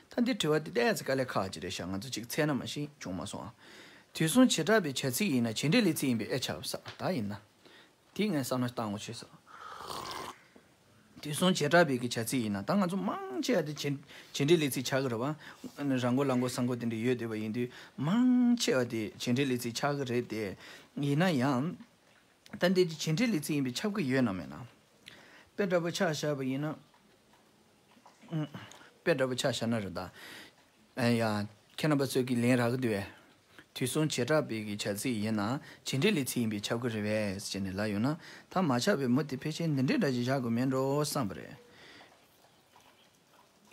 ད་འདི་དྲི་བ་དེ་ཏོག་ཙམ་དཀའ་ལས་ཁག་ཅིག་རེད་ཤག་ང་ཚོ་ཅིག་འཚོལ་ན་མ་གཞི་བྱུང་མ་སོང་ཨ། དུས་གསུམ་བྱེ་བྲག་པའི་བྱ་ཚིག་ཡིན་ན་བྱེད་འབྲེལ་ལས་ཚིག་ཡིན་པས་ཨེ་ཁྱབ་ས། ད་ཡིན་ན། དེ་ངས་བསམ་བློ་བཏང་དགོས་ཆེ་ས། དུས་གསུམ་བྱེ་བྲག་པའི་གི་བྱ་ཚིག་ཡིན་ན། ད་ང་ཚོ་མང་ཆེ་བ་དེ་བྱེད་བྱེད་འབྲེལ་ལས་ཚིག་ཆགས་ཀྱི་རེད་པ། རང་མགོ་ལ་མགོ་ས་མགོ་དེ་འདྲ་ཡོད་བསྡད་པ་ཡིན་དུས། མང་ཆེ་བ་དེ་བྱེད་འབྲེལ་ལས་ཚིག་ཆགས་ཀྱི་རེད་དེ། ཡིན་ན་ཡང་། ད་འདི་བྱེད་འབྲེལ་ལས་ཚིག་ཡིན་པས་ཁྱབ་ཀྱི་ཡོད་ན་མེད་ན། དཔེ་འདྲ་པོ་ཆ་བཞག་པ་ཡིན་ན། ཨུམ། དཔེ་འདྲ་པོ་ཆ་བཞག་ན་རེད་ད། ཨེ་ཡ། ཁྱེད་རྣམ་པ་ཚོས་ཀྱི་ལན་རག་གི་འདུག་པས། དུས་གསུམ་བྱེ་བྲག་པའི་གི་བྱ་ཚིག་ཡིན་ན་བྱེད་འབྲེལ་ལས་ཚིག་ཡིན་པས་ཁྱབ་ཀྱི་རེད་པས་ཟེར་ནས་ལབ་ཡོང་ན། ད་མ་ཁྱབ་པའི་མུ་དེ་ཕལ་ཆེར་འདི་འདྲའི་འདྲ་ཞིག་བཞག་དགོས་མེད་འགྲོ་བསམ་པ་རེད།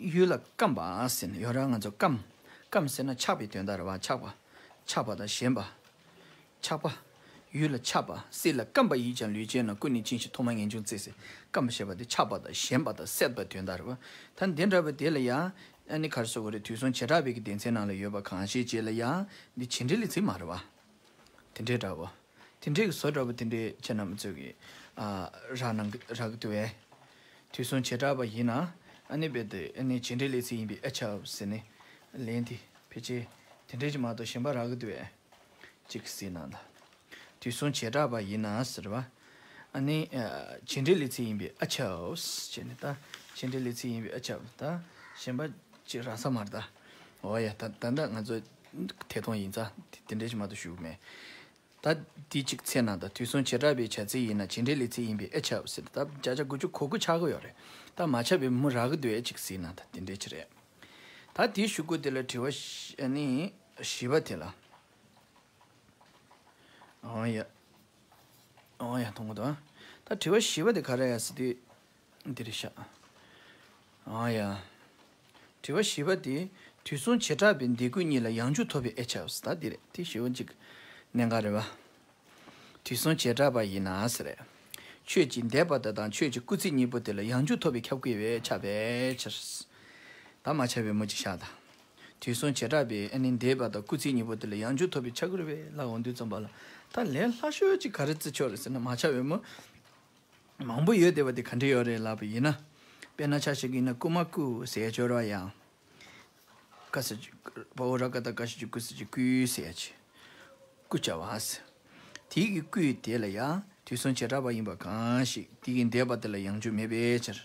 ཡུལ་ལ་སྐམ་པ་ཟེར་ནས་ཡོད་ར། ང་ཚོ་སྐམ། སྐམ་ཟེར་ན་ཆགས་པའི་དོན་དག་རེད་པ། ཆགས་པ། ཆགས་པ་དང་ཞེན་པ། ཆགས་པ། ཡུལ་ལ་ཆགས་པ། སྲིད་ལ་སྐམ་པ་ཡིས་ཀྱང་ལུས་བསྐྱོད་ན། ཀུན་ནས་ཅིང་ཤེས་ཐོག་མར་ངེས་འབྱུང་བརྩེ་ཟེར། སྐམ་པ་ཞེས་པ་དེ་ཆགས་པ་དང་ཞེན་པ་དང་སྲེད་པའི་དོན་དག་རེད་པ། ད་འདི་འདྲ་བ་དེ་ལ་ཡང་། ཨ་ནི་ག་རེ་ཟེར་དགོས་རེད། དུས་གསུམ་བྱེ་བྲག་པའི་གི་སྡེ་ཚན་ནང་ལ་ཡོད་པ་གང་ཞིག་ཅིག་ལ་ཡང་འདི་བྱེད་འབྲེལ་ལས་ཚིག་མ་རེད་པ། དེ་འདྲའི་འདྲ་པོ། དེ་འདྲའི་གི་བཟོ་འདྲ་པོ་དེ་འདྲའི་ཁྱེད་རྣམ་པ་ཚོས་ཀྱི། ཨ། རག་གནང་གི་རག་གི་འདུག་པས། དུས་གསུམ་བྱེ་བྲག་པ་ཡིན་ན། ཨ་ནི་རྦད་དེ་ཨ་ནི་བྱེད་འབྲེལ་ལས་ཚིག་ཡིན་པས་ཨེ་ཁྱབ་ཟེར་ནས། ལན་དེ་ཕལ་ཆེར་དེ་འདྲའི་ཅིག་མ་གཏོགས་གཞན་པ་རག་གི་འདུག་པས། ཅིག་གཟིགས་གནང་དང་། དུས་གསུམ་བྱེ་བྲག་པ་ཡིན་ན་ཟེར་བ། ཨ་ནི། ཨ། བྱེད་འབྲེལ་ལས་ཚིག་ཡིན་པས་ཨེ་ཁྱབ་ཟེར་ནས། ད་བྱེད་འབྲེལ་ལས་ཚིག་ཡིན་པས་ཨེ་ཁྱབ། ད་གཞན་པ་ཅིག་རག་ས་མ་རེད་ད། འོ་ཡ། ད་ད་ད་ང་ཚོ་ཐད་གཏོང་ཡིན་ཙང་དེ་དེ་འདྲའི་ཅིག་མ་གཏོགས་ཞུ་གི་མེད། ད་འདི་གཅིག་འཚོལ་གནང་དང་། དུས་གསུམ་བྱེ་བྲག་པའི་བྱ་ཚིག་ཡིན་ན་བྱེད་འབྲེལ་ལས་ཚིག་ཡིན་པས་ཨེ་ཁྱབ་ཟེར། ད་བརྒྱ་ཆ་དགུ་བཅུ་གོ་དགུ་ཆགས་ཀྱི་ཡོད་རེད། ད་མ་ཆགས་པའི་མུ་རག་གི་འདུག་ཨེ། གཅིག་གཟིགས་གནང་དང་། དེ་འདྲའི་ཅིག་རེད། ད་དེའི་གཞུག་གུ་དེ་ལ་དྲི་བ་བཞི། ཨ་ནི་བཞི་པ་དེ་ལ། འོ་ཡ། འོ་ཡ། མཐོང་གི་འདུག་ཨ། ད་དྲི་བ་བཞི་པ་དེ་ག་རེ་ཡ་ཟེར་དུས། འདི་རེད་ཤག་འོ་ཡ། དྲི་བ་བཞི་པ་དེ། དུས་གསུམ་བྱེ་བྲག་པའི་འདས་ཀུན་གཉིས་ལ་ཡང་འཇུག་ཐོབ་པས་ཨེ་ཁྱབ་ཟེར། ད་འདི་རེད། དེ་བཞི་པ་གཅིག་གནད་འགག་རེད་པ། དུས་གསུམ་བྱེ་བྲག་པ་ཡིན་ན་ཟེར། ཆོས་ཀྱི་འདས་པ་དག་དང་ཆོས་ཀྱི་སྐུལ་ཚིག་གཉིས་པོ་དེ་ལ་ཡང་འཇུག་ཐོབ་པས་ཁྱབ་དགོས་པས་ཁྱབ་པའི་ཕྱིར། ད་མ་ཁྱབ་པའི་མུ་གཅིག་བཞག་དང་། དུས་གསུམ་བྱེ་བྲག་པའི་ཨ་ནི་འདས་པ་དང་སྐུལ་ཚིག་གཉིས་པོ་དེ་ལ་ཡང་འཇུག་ཐོབ་པས་ཁྱབ་ཀྱི་རེད་པས་ལབ་འོང་དུས་ཙམ་པ་ལ། ད་ལས་སླ་ཤོས་གཅིག་ག་རེ་བརྩི་ཆོག་རེད་ཟེར་ན། མ་ཁྱབ་པའི་མུ་མང་པོ་ཡོད་བསྡད་པ་དེ་ག་འདྲ་ཡོད་རེད་ལབ་པ་ཡིན་ན། དཔེར་ན་ཆ་བཞག་གི་ཡིན་ན། རྐུ་མ་རྐུ་ཟེར་ཡ་ཅིག་ཡོད་རེད་པ། ཡང་། ཀ་ས་བཅུ། བ་འོག་ར་ག་བཏགས་རྐ་ཞབས་ཀྱུ་རྐུ། ས་བཅུ་རྐུས་ཟེར་ཡ་ཅིག་རྐུ་བྱ་བ་ཟེར། དེ་གི་རྐུས་དེ་ལ་ཡང་དུས་གསུམ་བྱེ་བྲག་པ་ཡིན་པ་གང་ཞིག་དེ་གི་འདས་པ་དེ་ལ་ཡང་འཇུག་མེད་པའི་ཕྱིར།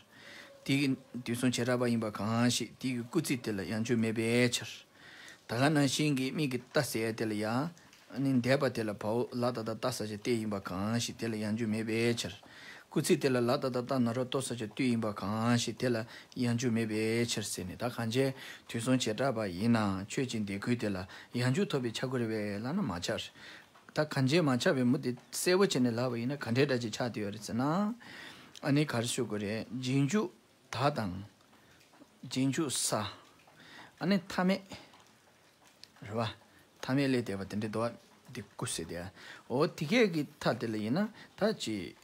དེ་གི་དུས་གསུམ་བྱེ་བྲག་པ་ཡིན་པ་གང་ཞིག་དེ་གི་སྐུལ་ཚིག་དེ་ལ་ཡང་འཇུག་མེད་པའི་ཕྱིར། ད་ག་ནང་བཞིན་གྱི་མིག་གི་རྟ་ཟེར་ཡ་དེ་ལ་ཡང་། ཨ་ནི་འདས་པ་དེ་ལ་བ་འོག་ལ་ཏ་བཏགས་ལྟ་ས་བཅད་ཏེ་ཡིན་པ་གང་ཞིག་དེ་ལ་ཡང་འཇུག་མེད་པའི་ཕྱིར། སྐུལ་ཚིག་དེ་ལ་ལ་ཏ་བཏགས་ལྟ་ན་རོ་ལྟོ་ས་བཅད་ལྟོས་ཡིན་པ་གང་ཞིག་དེ་ལ་ཡང་འཇུག་མེད་པའི་ཕྱིར་ཟེར་ནས། ད་གང་བྱས་དུས་གསུམ་བྱེ་བྲག་པ་ཡིན་ན་ཆོས་ཀྱི་འདས་ཀུན་དེ་ལ་ཡང་འཇུག་ཐོབ་པས་ཁྱབ་ཀྱི་རེད་པས་ལབ་ན་མ་ཁྱབ། ད་གང་བྱས་མ་ཁྱབ་པའི་མུ་དེ་གསལ་པོ་བྱས་ནས་ལབ་པ་ཡིན་ན་ག་འདྲའི་འདྲ་ཅིག་ཆགས་བསྡད་ཡོད་རེད་ཟེར་ན། ཨ་ནི་ག་རེ་ཞུ་དགོས་རེད། རྗེས་འཇུག་ད་དང་། རྗེས་འཇུག་ས། ཨ་ནི་མཐའ་མེད། རེད་པ། མཐའ་མེད་ལས་འདས་པ་དེ་འདྲའི་འདུག་པ། འདི་རྐུ་ཟེར་དེ། འོ་དེ་གས་ཀྱི་མཐའ་དེ་ལ་ཡིན་ན་ད་ཅི།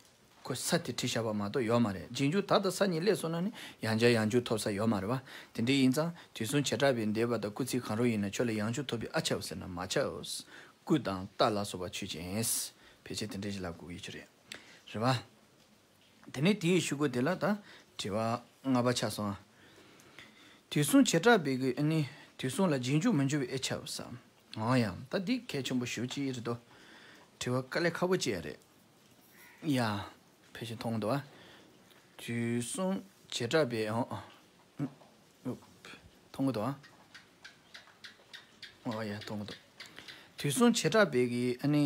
ཁོ་ས་དེ་བྲིས་བཞག་པ་མ་གཏོགས་ཡོད་མ་རེད། རྗེས་འཇུག་ད་དང་ས་གཉིས་སླེབས་སོང་ན་ནི་ཡང་བསྐྱར་ཡང་འཇུག་ཐོབ་ས་ཡོད་མ་རེད་པ། དེ་འདྲ་ཡིན་ཙང་དུས་གསུམ་བྱེ་བྲག་པའི་འདས་པ་དང་སྐུལ་ཚིག་གང་རུང་ཡིན་ན་ཆོས་ལ་ཡང་འཇུག་ཐོབ་པས་ཨ་ཁྱབ་ཟེར་ན་མ་ཁྱབ། རྐུ་དང་རྟ་ལ་སོགས་པ་ཆོས་ཅན། ཕལ་ཆེར་དེ་འདྲ་ཞིག་ལབ་དགོས་ཀྱི་རེད། རེད་པ། དེ་ནས་དེའི་གཞུག་གུ་དེ་ལ་ད་དྲི་བ་ལྔ་པ་ཆགས་སོང་ཨ། དུས་གསུམ་བྱེ་བྲག་པའི་གི་ཨ་ནི་དུས་གསུམ་ལ་རྗེས་འཇུག་མི་འཇུག་པའི་དབྱེ་ཆ་བསམ། འོ་ཡ། ད་འདི་གལ་ཆེན་པོ་ཞེ་པོ་ཅིག་རེད་དོ། དྲི་བ་དཀའ་ལས་ཁག་པོ་ཅིག་རེད། ཡ། ཕལ་ཆེར་མཐོང་འདུག་ཨ། དུས་གསུམ་བྱེ་བྲག་པའི་འོ། མཐོང་གི་འདུག་ཨ། འོ་ཡ། མཐོང་གི་འདུག་དུས་གསུམ་བྱེ་བྲག་པའི་གི་ཨ་ནི་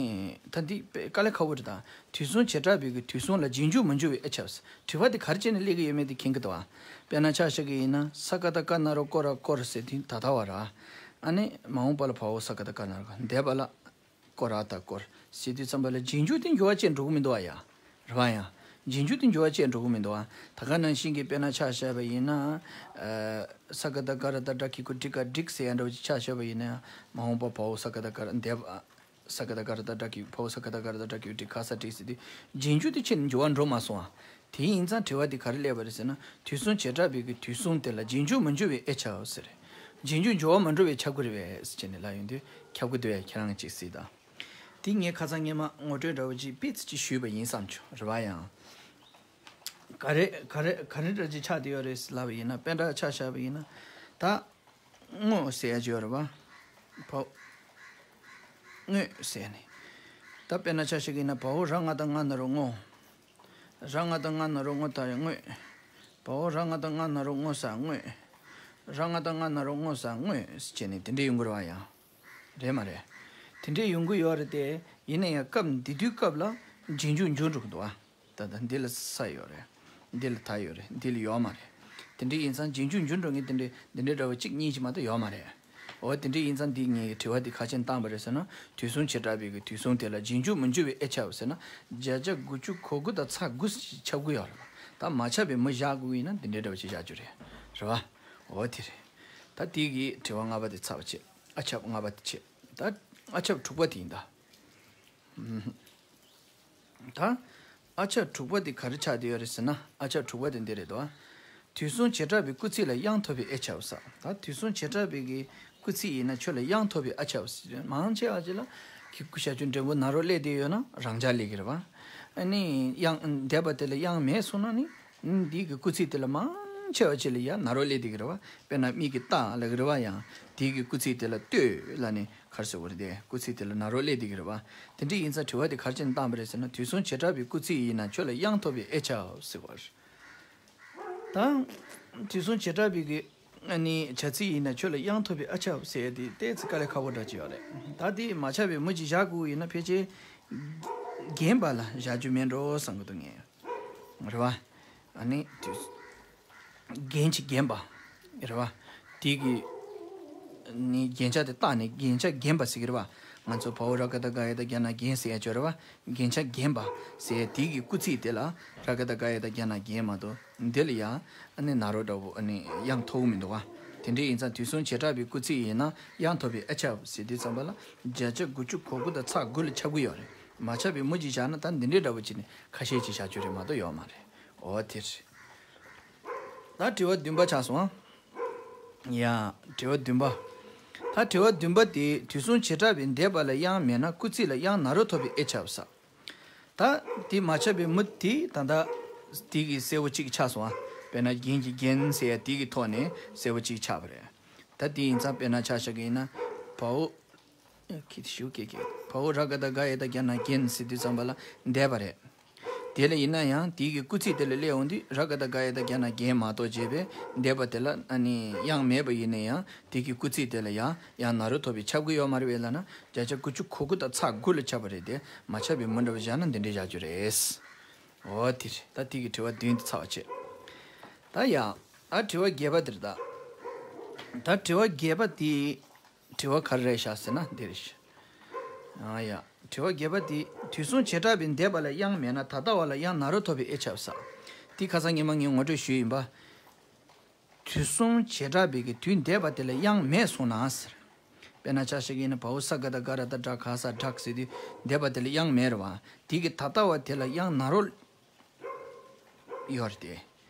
ད་འདི་དཔེ་དཀའ་ལས་ཁག་པོ་རེད་ད། དུས་གསུམ་བྱེ་བྲག་པའི་གི་དུས་གསུམ་ལ་རྗེས་འཇུག་མི་འཇུག་པའི་དབྱེ་ཆ་བསམ། དྲི་བ་དེ་ག་རེ་བྱས་ནས་སླེབས་ཀྱི་ཡོད་མེད་དེ་མཁྱེན་གྱི་འདུག་ཨ། དཔེར་ན་ཆ་བཞག་གི་ཡིན་ན་ས་ཀ་བཏགས་སྐ་ན་རོ་སྐོ་ར་སྐོར་ཟེར་དུས་ད་ལྟ་བ་ར། ཨ་ནི་མ་འོངས་པ་ལ་བའོ་ས་ཀ་བཏགས་སྐ་ན་རོ་འདས་པ་ལ། སྐོར་ར་ད་སྐོར་ཟེར་དུས་ཙམ་པ་ལ་རྗེས་འཇུག་དེ་འགྱུར་བ་བཅས་འགྲོ་གི་མི་འདུག་ཨ་ཡ། རེད་བ་ཡ། རྗེས་འཇུག་དེ་འགྱུར་བ་བཅས་འགྲོ་གི་མི་འདུག་ཨ། ད་ག་ནང་བཞིན་གྱི་དཔེར་ན་ཆ་བཞག་པ་ཡིན་ན། ཨ། ས་ཀ་བཏགས་སྒ་ར་བཏགས་སྒྲ་གི་གུ་སྒྲི་ཀ་སྒྲིག་ཟེར་ཡ་འདྲ་བོ་ཅིག་ཆ་བཞག་པ་ཡིན་ན་ཡང་མ་འོངས་པ་བའོ་ས་ཀ་བཏགས་སྒ་ར་འདས་པ། ས་ཀ་བཏགས་སྒ་ར་བཏགས་སྒྲ་གི་བའོ་ས་ཀ་བཏགས་སྒ་ར་བཏགས་སྒྲ་གི་གུ་སྒྲིག་ག་ས་སྒྲིག་ཟེར་དུས་རྗེས་འཇུག་དེ་ཕྱིར་འགྱུར་བ་འགྲོ་མ་སོང་ཨ། དེ་ཡིན་ཙང་དྲི་བ་འདི་ག་རེ་སླེབས་པ་རེད་ཟེར་ན། དུས་གསུམ་བྱེ་བྲག་པའི་གི་དུས་གསུམ་དེ་ལ་རྗེས་འཇུག་མི་འཇུག་པའི་དབྱེ་ཆའོ་ཟེར། རྗེས་འཇུག་འགྱུར་བ་མ་འགྲོ་བས་ཁྱབ་ཀྱི་རེད་པས་ཟེར་བྱས་ནས་ལབ་ཡོང་དུས་ཁྱབ་ཀྱི་འདུག་པས། ཁྱེད་རང་གིས་ཅིག་གཟིགས་དང་། འདི་ངས་ཁ་སང་སྔོན་མ་ངོ་སྤྲོད་འདྲ་བོ་ཅིག་དཔེ་ཙམ་ཅིག་ཞུས་པ་ཡིན་བསམ་བྱུང་རེད་པ་ཡང་། ག་རེ་ག་རེ་ག་རེ་འདྲ་ཅིག་ཆགས་བསྡད་ཡོད་རེད་ལབ་པ་ཡིན་ན། དཔེ་འདྲ་ཆ་བཞག་པ་ཡིན་ན། ད། དངོས་ཟེར་ཡ་ཅིག་ཡོད་རེད་པ། བའོ། དངོས་ཟེར་ནས། ད་དཔེར་ན་ཆ་བཞག་གི་ཡིན་ན་བའོ་ར་ང་བཏགས་ང་ན་རོ་དངོས། ར་ང་བཏགས་ང་ན་རོ་དངོས་ད་དངོས། བའོ་ར་ང་བཏགས་ང་ན་རོ་དངོས་ས་དངོས། ར་ང་བཏགས་ང་ན་རོ་དངོས་ས་དངོས་ཟེར་བྱས་ནས་དེ་འདྲས་ཡོང་གི་རེད་པ་ཡང་། རེད་མ་རེད། དེ་འདྲས་ཡོང་གི་ཡོད་རེད་དེ། ཡིན་ན་ཡང་སྐབས་འདི་དུས་སྐབས་ལ་རྗེས་འཇུག་འགྱུར་འགྲོ་གི་འདུག་པ། ད་ལྟ་འདི་ལ་ས་ཡོད་རེད། འདི་ལ་ད་ཡོད་རེད། འདི་ལ་ཡོད་མ་རེད། དེ་འདྲ་ཡིན་ཙང་རྗེས་འཇུག་འགྱུར་འགྲོ་མཁན་དེ་འདྲའི་འདི་འདྲའི་འདྲ་བ་གཅིག་གཉིས་ཅིག་མ་གཏོགས་ཡོད་མ་རེད། འོ་དེ་འདྲ་ཡིན་ཙང་འདི་ངས་དྲི་བ་འདི་ག་རེ་བྱས་ནས་བཏང་པ་རེད་ཟེར་ན། དུས་གསུམ་བྱེ་བྲག་པའི་གི་དུས་གསུམ་དེ་ལ་རྗེས་འཇུག་མི་འཇུག་པའི་དབྱེ་ཆའོ་ཟེར་ན། བརྒྱ་ཆ་དགུ་བཅུ་གོ་དགུ་དང་ཚེག་དགུ་ཞིག་ཁྱབ་ཀྱི་ཡོད་རེད། ད་མ་ཁྱབ་པའི་མུ་བཞག་དགོས་ཡིན་ན་འདི་འདྲའི་འདྲ་བ་ཞིག་བཞག་རྒྱུ་རེད། རེད་པ། འོ་དེ་རེད། ད་དེ་གི་དྲི་བ་ལྔ་པ་དེ་ཚར་བ་བྱས། ཨ་ཁྱབ་ལྔ་པ་དེ་བྱས། ད་ཨ་ཁྱབ་དྲུག་པ་དེ་ཡིན་ད། ད། ཨ་ཁྱབ་དྲུག་པ་དེ་ག་རེ་ཆགས་བསྡད་ཡོད་རེད་ཟེར་ན། ཨ་ཁྱབ་དྲུག་པ་དེ་འདི་རེད་དོ། དུས་གསུམ་བྱེ་བྲག་པའི་སྐུལ་ཚིག་ལ་དབྱངས་ཐོབ་པའི་དབྱེ་ཆའོ་ཟེར། ད་དུས་གསུམ་བྱེ་བྲག་པའི་གི་སྐུལ་ཚིག་ཡིན་ན་ཁྱོད་ལ་དབྱངས་ཐོབ་པའི་དབྱེ་ཆའོ་ཟེར། མང་ཆེ་བ་ཅིག་ལ་གི་གུ་ཞབས་ཀྱུ་འགྲེང་བུ་ན་རོ་སླེབས་བསྡད་ཡོད་ན་རང་འཇགས་སླེབས་ཀྱི་རེད་པ། ཨ་ནི་དབྱངས་འདས་པ་དེ་ལ་དབྱངས་མེད་སོང་ན་ནི། འདི་གི་སྐུལ་ཚིག་དེ་ལ་མང་ཆེ་བ་ཅིག་ལ་ཡ་ན་རོ་སླེབས་བསྡད་ཀྱི་རེད་པ། དཔེར་ན་མིག་གིས་ལྟ་ལབ་ཀྱི་རེད་པ། ཡང་དེ་གི་སྐུལ་ཚིག་དེ་ལ་ལྟོས་ལབ་ནས་ག་རེ་ཟེར་དགོས་རེད་དེ། སྐུལ་ཚིག་དེ་ལ་ན་རོ་སླེབས་བསྡད་ཀྱི་རེད་པ། དེ་འདྲ་ཡིན་ཙང་དྲི་བ་དེ་ག་རེ་བྱས་ནས་བཏང་པ་རེད་ཟེར་ན། དུས་གསུམ་བྱེ་བྲག་པའི་སྐུལ་ཚིག་ཡིན་ན་ཁྱོད་ལ་དབྱངས་ཐོབ་པའི་དབྱེ་ཆའོ་ཟེར་བ་རེད། ད། དུས་གསུམ་བྱེ་བྲག་པའི་གི་ཨ་ནི་བྱ་ཚིག་ཡིན་ན་ཁྱོད་ལ་དབྱངས་ཐོབ་པའི་དབྱེ་ཆའོ་ཟེར་ཡ་དེ་ཏོག་ཙམ་དཀའ་ལས་ཁག་པོ་འདྲ་ཅིག་ཡོད་རེད། ད་དེ་མ་ཁྱབ་པའི་མུ་ཅིག་བཞག་དགོས་ཡིན་ན་ཕལ་ཆེར་རྒན་པ་ལ་བཞག་རྒྱུ་མེད་འགྲོ་བསམ་གྱི་འདུག་ངས། རེད་པ། ཨ་ནི་དུས། རྒན་གྱི་རྒན་པ། རེད་པ། དེ་གི་ནི་རྒྱན་ཆ་དེ་བཏགས་ནས་རྒྱན་ཆ་རྒན་པ་ཟེར་གྱི་རེད་པ། ང་ཚོ་བའོ་ར་ག་བཏགས་རྒ་ཡ་བཏགས་རྒྱ་ན་རྒྱན་ཟེར་ཡ་ཅིག་ཡོད་རེད་པ། རྒྱན་ཆ་རྒན་པ་ཟེར་ཡ་དེ་གི་སྐུལ་ཚིག་དེ་ལ་ར་ག་བཏགས་རྒ་ཡ་བཏགས་རྒྱ་ན་རྒྱན་མ་གཏོགས་འདི་ལ་ཡ་ཨ་ནི་ན་རོ་འདྲ་བོ་ཨ་ནི་དབྱངས་ཐོབ་ཀྱི་མི་འདུག་པ། དེ་འདྲ་ཡིན་ཙང་དུས་གསུམ་བྱེ་བྲག་པའི་སྐུལ་ཚིག་ཡིན་ན་དབྱངས་ཐོབ་པའི་དབྱེ་ཆའོ་ཟེར་དུས་ཙམ་པ་ལ་བརྒྱ་ཆ་དགུ་བཅུ་གོ་དགུ་དང་ཚེག་དགུ་ལ་ཁྱབ་ཀྱི་ཡོད་རེད། མ་ཁྱབ་པའི་མུ་ཅིག་བཞག་ན་ད་འདི་འདྲའི་འདྲ་བོ་ཅིག་ནི་ཁ་ཤས་ཅིག་བཞག་རྒྱུ་རེད་མ་གཏོགས་ཡོད་མ་རེད། འོ་དེ་རེད། ད་དྲི་བ་བདུན་པ་ཆགས་སོང་ཨ། ཡ། དྲི་བ་བདུན་པ། ད་དྲི་བ་བདུན་པ་དེ་དུས་གསུམ་བྱེ་བྲག་པའི་འདས་པ་ལ་དབྱངས་མེད་ན་སྐུལ་ཚིག་ལ་དབྱངས་ན་རོ་ཐོབ་པའི་དབྱེ་ཆའོ་ཟེར། ད་དེ་མ་ཁྱབ་པའི་མུ་དེ་ད་ལྟ་དེ་གི་གསལ་བོ་གཅིག་ཆགས་སོང་ཨ། དཔེར་ན་རྒྱན་གྱི་རྒྱན་ཟེར་ཡ་དེ་གི་ཐོག་ནས་གསལ་བོ་གཅིག་ཆགས་པ་རེད། ད་དེ་ཡིན་ཙང་དཔེར་ན་ཆ་བཞག་གི་ཡིན་ན་བའོ། ཁྱི་དེ་ཞུ་ཀེ་ཀེ། བའོ་ར་ག་བཏགས་རྒ་ཡ་བཏགས་རྒྱ་ན་རྒྱན་ཟེར་དུས་ཙམ་པ་ལ་འདས་པ་རེད། དེ་ལ་ཡིན་ན་ཡང་དེ་གི་སྐུལ་ཚིག་དེ་ལ་སླེབས་འོང་དུས་ར་ག་བཏགས་རྒ་ཡ་བཏགས་རྒྱ་ན་རྒྱན་མ་གཏོགས་བྱས་པས་འདས་པ་དེ་ལ་ཨ་ནི་དབྱངས་མེད་པ་ཡིན་ན་ཡང་དེ་གི་སྐུལ་ཚིག་དེ་ལ་ཡང་ཡང་ན་རོ་ཐོབ་པའི་ཁྱབ་ཀྱི་ཡོད་མ་རེད་པས་ལབ་ན། བརྒྱ་ཆ་དགུ་བཅུ་གོ་དགུ་དང་ཚེག་དགུ་ལ་ཁྱབ་པ་རེད་དེ། མ་ཁྱབ་པའི་མུ་འདྲ་བ་བཞག་ན་འདི་འདྲའི་བཞག་རྒྱུ་རེད། འོ་དེ་རེད། ད་དེ་གི་དྲི་བ་བདུན་དེ་ཚར་བ་བྱས། ད་ཡ། ད་དྲི་བ་བརྒྱད་པ་དེ་རེད་ད། ད་དྲི་བ་བརྒྱད་པ་དེ། དྲི་བ་ག་རེ་རེད་བཞག་ཟེར་ན་འདི་རེད། ཨ་ཡ། དྲི་བ་བརྒྱད་པ་དེ། དུས་གསུམ་བྱེ་བྲག་པའི་འདས་པ་ལ་དབྱངས་མེད་ན་ད་ལྟ་བ་ལ་དབྱངས་ན་རོ་ཐོབ་པའི་དབྱེ་ཆའོ་ཟེར། དེ་ཁ་སང་ཉི་མ་ངས་ངོ་སྤྲོད་ཞུས་ཡིན་པ། དུས་གསུམ་བྱེ་བྲག་པའི་གི་དུས་འདས་པ་དེ་ལ་དབྱངས་མེད་སོང་ན་ཟེར། དཔེར་ན་ཆ་བཞག་གི་ཡིན་ན་བའོ་ས་ག་བཏགས་སྒ་ར་བཏགས་སྒྲ་ག་ས་སྒྲག་ཟེར་དུས་འདས་པ་དེ་ལ་དབྱངས་མེད་རེད་པ། དེ་གི་ད་ལྟ་བ་དེ་ལ་དབྱངས་ན་རོ། ཡོད་རེད་དེ།